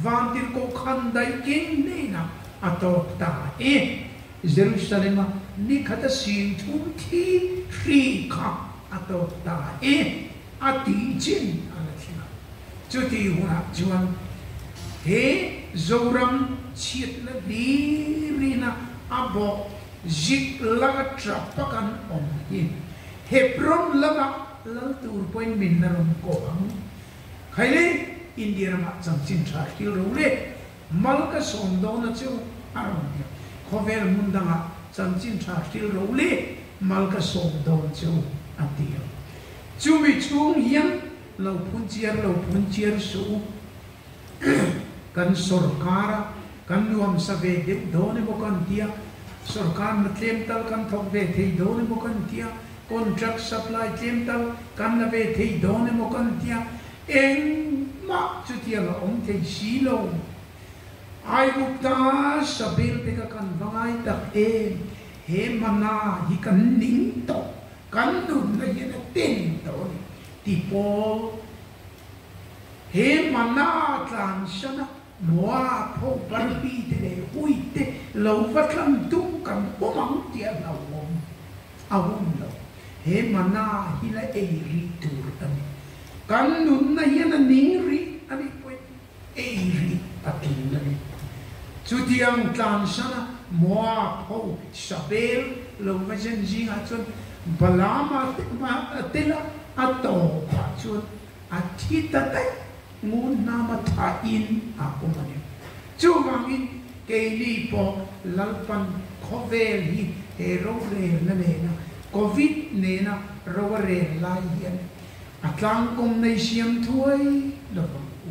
vantirhkoh khan daih keng hnenah a tawk ta e. Jerusalem-a nikhat a sing thum thi hri kha a tawk ta e a tih chin a la thleng a. Chuti hunah chuan he Zoram chhiatna hlirina a bawh zik laka tapa kan awm hi Hebron lamah lal tur pawhin min la rawn ko ang. Khaile, India ramah chanchin tha thil ro le mal ka sawm dawn a chu a rawn ti a. Khawvel hmun dangah chanchin tha thil ro le mal ka sawm dawn chu a ti a. Chumi chhung hian Lo phun chiar lo phun chiar suh u. Kan sawrkar a, kan nuamsa ve deuh dawn emaw kan tia. Sorkar hna tlem tal kan thawk ve thei dawn emaw kan tia, contract supply tlem tal kan la ve thei dawn emaw kan tia, engmah chutiang a awm thei si lo. Aigupta sabel te kha kan va ngai tak em? He mana hi kan ning tawh, kan nunna hian a ten tawh a ni ti pawl. He mana tlansana Moab ho Barbi te leh Hui te lo va tlan tum kan awm ang tih a hlauhawm a hun lo. He mana hi la ei rih tur a ni. Kan nunna hian a ning rih a nih pawhin ei rih a tul a ni. Chutiang tlansana Moab ho Sabel lo va zen zingah chuan Balaama a tel a, a tawpah chuan a thi ta daih. Ngun hnama thain a awm a ni. Chuvangin keini pawh Lalpan khawvel hi he rorelna nena Covid nena ro a rel lai hian a tlangkawm nei siam thuai lovang u.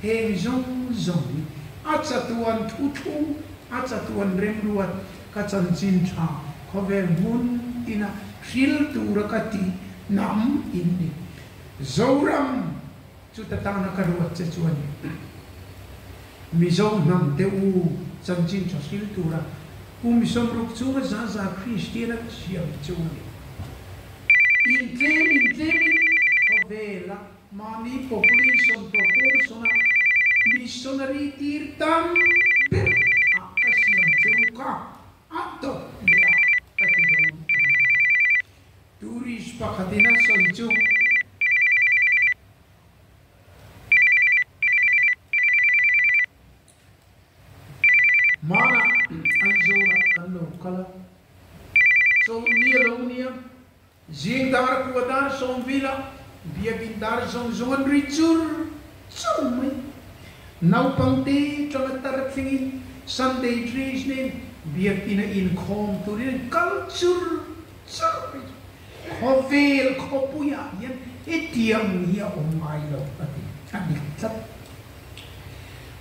Heng zawng zawng hi a chatuan thuthlung, a chatuan remruat ka chanchin tha khawvel hmun tina hril tura ka tih hnam in ni. Zoram! Chuta tana ka ruat che chuan Mizo hnam te u chanchin tha hril tura kum 60 chunga za za Kristian a siam chu a ni. Intlem intlemin khawvela mahni population proportion a missionary tir tam ber ah ka siam cheu kha a dawt leh a ka ti dawn a ni. Tourist pakhatin a sawi chu. Hmanah Aizawlah kan lo kal a, chawlhni a lo nia, zing dar kua dar sawmvila biakin dar zawng zawng an ri chur chur mai. Naupangte tanga tar thlengin Sunday dress nen biakina inkhawm turin an kal chur chur mai chu. Khawvel khawpuiah hian hetiang hi a awm ngai lo a ti. A dik tlat.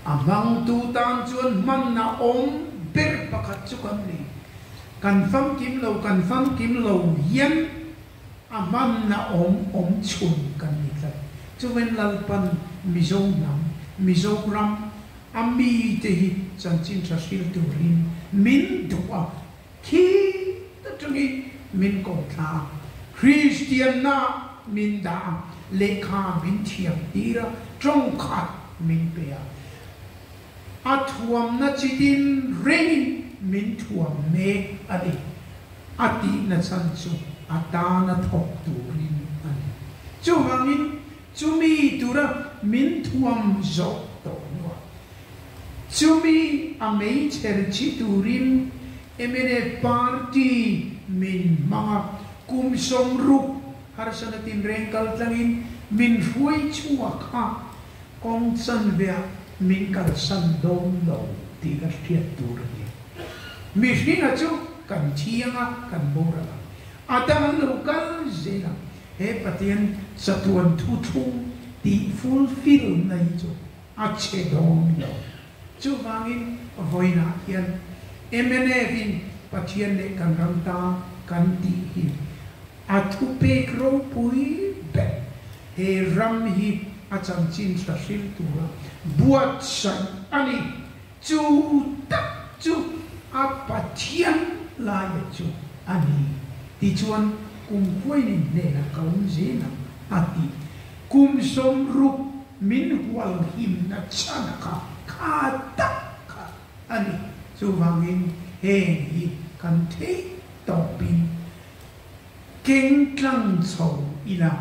A hmangtu tan chuan hmanna awm ber pakhat chu kan ni. Kan famkim lo, kan famkim lo hian a hmanna awm awm chhun kan ni tlat. Chuven Lalpan Mizo hnam, Mizoram a mite hi chanchin tha hril turin min duh a. Khi atangin min ko thla a, Kristianna min dah a, lehkha min thiam tir a, tawngkhat min pe a. A thuamna chi tin rengin min thuam mek a ni. A tihna chhan chu a tana thawk turin a ni. Chuvangin chumi tura min thuam zawh tawh hnuah Chumi a meichher chi turin mnf party min hmang a, kum 60 harsana tinreng kal tlangin min hruai chhuak a, kawng chanveah min kalsan dawn lo tih ka hriat tur a ni. Mihringa chu kan thiang a, kan boral a, a dang an lo kal zel a, he Pathian chatuan thuthlung tih fulfill na hi chu a chhe dawn lo. Chuvangin vawiinah hian mnf in Pathian leh kan ram ta kan tih hi a thupek ropui ber. He ram hi a chanchin hla hril tura buatsaih a ni. Chu tak chu a Pathian laia chu a ni. Tichuan kum khuainin hnenah ka awm zel ang a ti. Kum 60 min hual himna chhan a kha kha tak kha a ni. Chuvangin heng hi kan theih tawpin keng tlang chho ila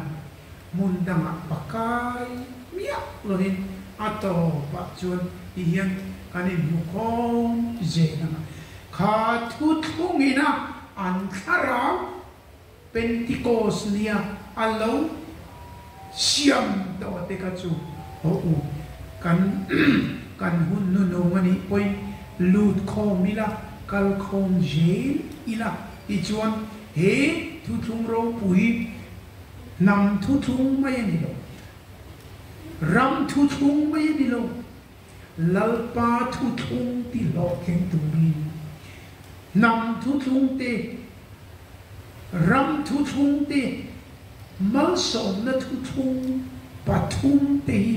hmun dangah pakai miah lovin a tawpah chuan ti hian kan inhmu khawm zel ang a. Kha thuthlungina an thlarau Pentikos nia a lo siam tawh te kha chu haw u, kan kan hun hnunung a nih pawhin lut khawm ila, kal khawm zel ila tichuan he thuthlung ropui hnam thuthlung mai a ni lo, ram thuthlung mai a ni lo, Lalpa thuthlung ti hlawhtling turin. Hnam thuthlung te, ram thuthlung te, malsawmna thuthlung pathum te hi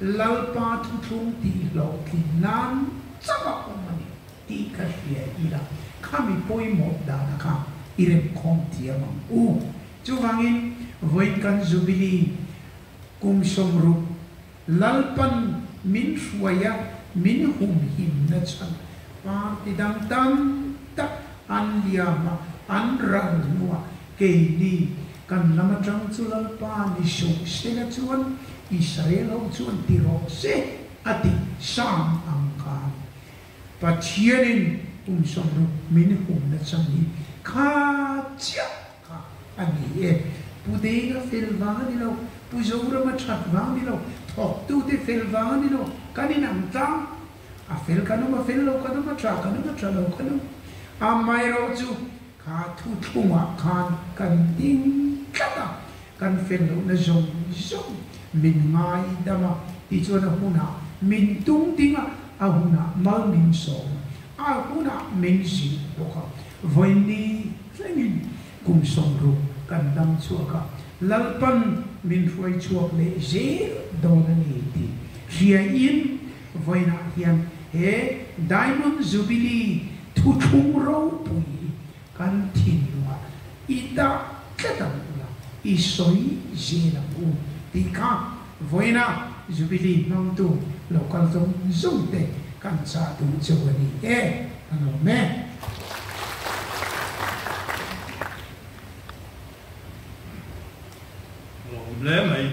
Lalpa thuthlung tih hlawhtlin nan chauh a awm a ni tih ka hria ila, khami pawimawh dana kha i remkhawm thiam ang u. Chuvangin, vawiin kan Jubilee kum 60 Lalpan min hruai a, min humhim na chhan party dang tam tak an liam a, an ral hnuah keini kan lam atang chu Lalpa ni suh sela chuan Israel ho chuan ti rawh se a ti sang ang khan Pathianin kum 60 min hum na chhan hi kha chiah kha a ni e. Pu Denga fel vang a ni lo, Pu Zorama that vang a ni lo, thawktute fel vang a ni lo, kan inang tlang. A fel kan awm, a fel lo kan awm, a tha kan awm, a tha lo kan awm. Amaherawhchu kha thuthlungah khan kan ding tlat a, kan fel lohna zawng zawng min ngaidam a, tichuan a hunah min tung ding a, a hunah mal min sawm a, a hunah min zilh bawk a. Vawiin thlengin kum 60 kan dam chhuak a, Lalpan min hruai chhuak leh zel dawn a ni tih hriain vawiinah hian he Diamond Jubilee thuthlung ropui hi kan thinlungah i dah tlat ang u la, i sawi zel ang u tih kha vawiina Jubilee hmangtu lo kal zawng zawng te kan chah duh cheu a ni e, ka lawm e. Lawm hle mai.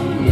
ram.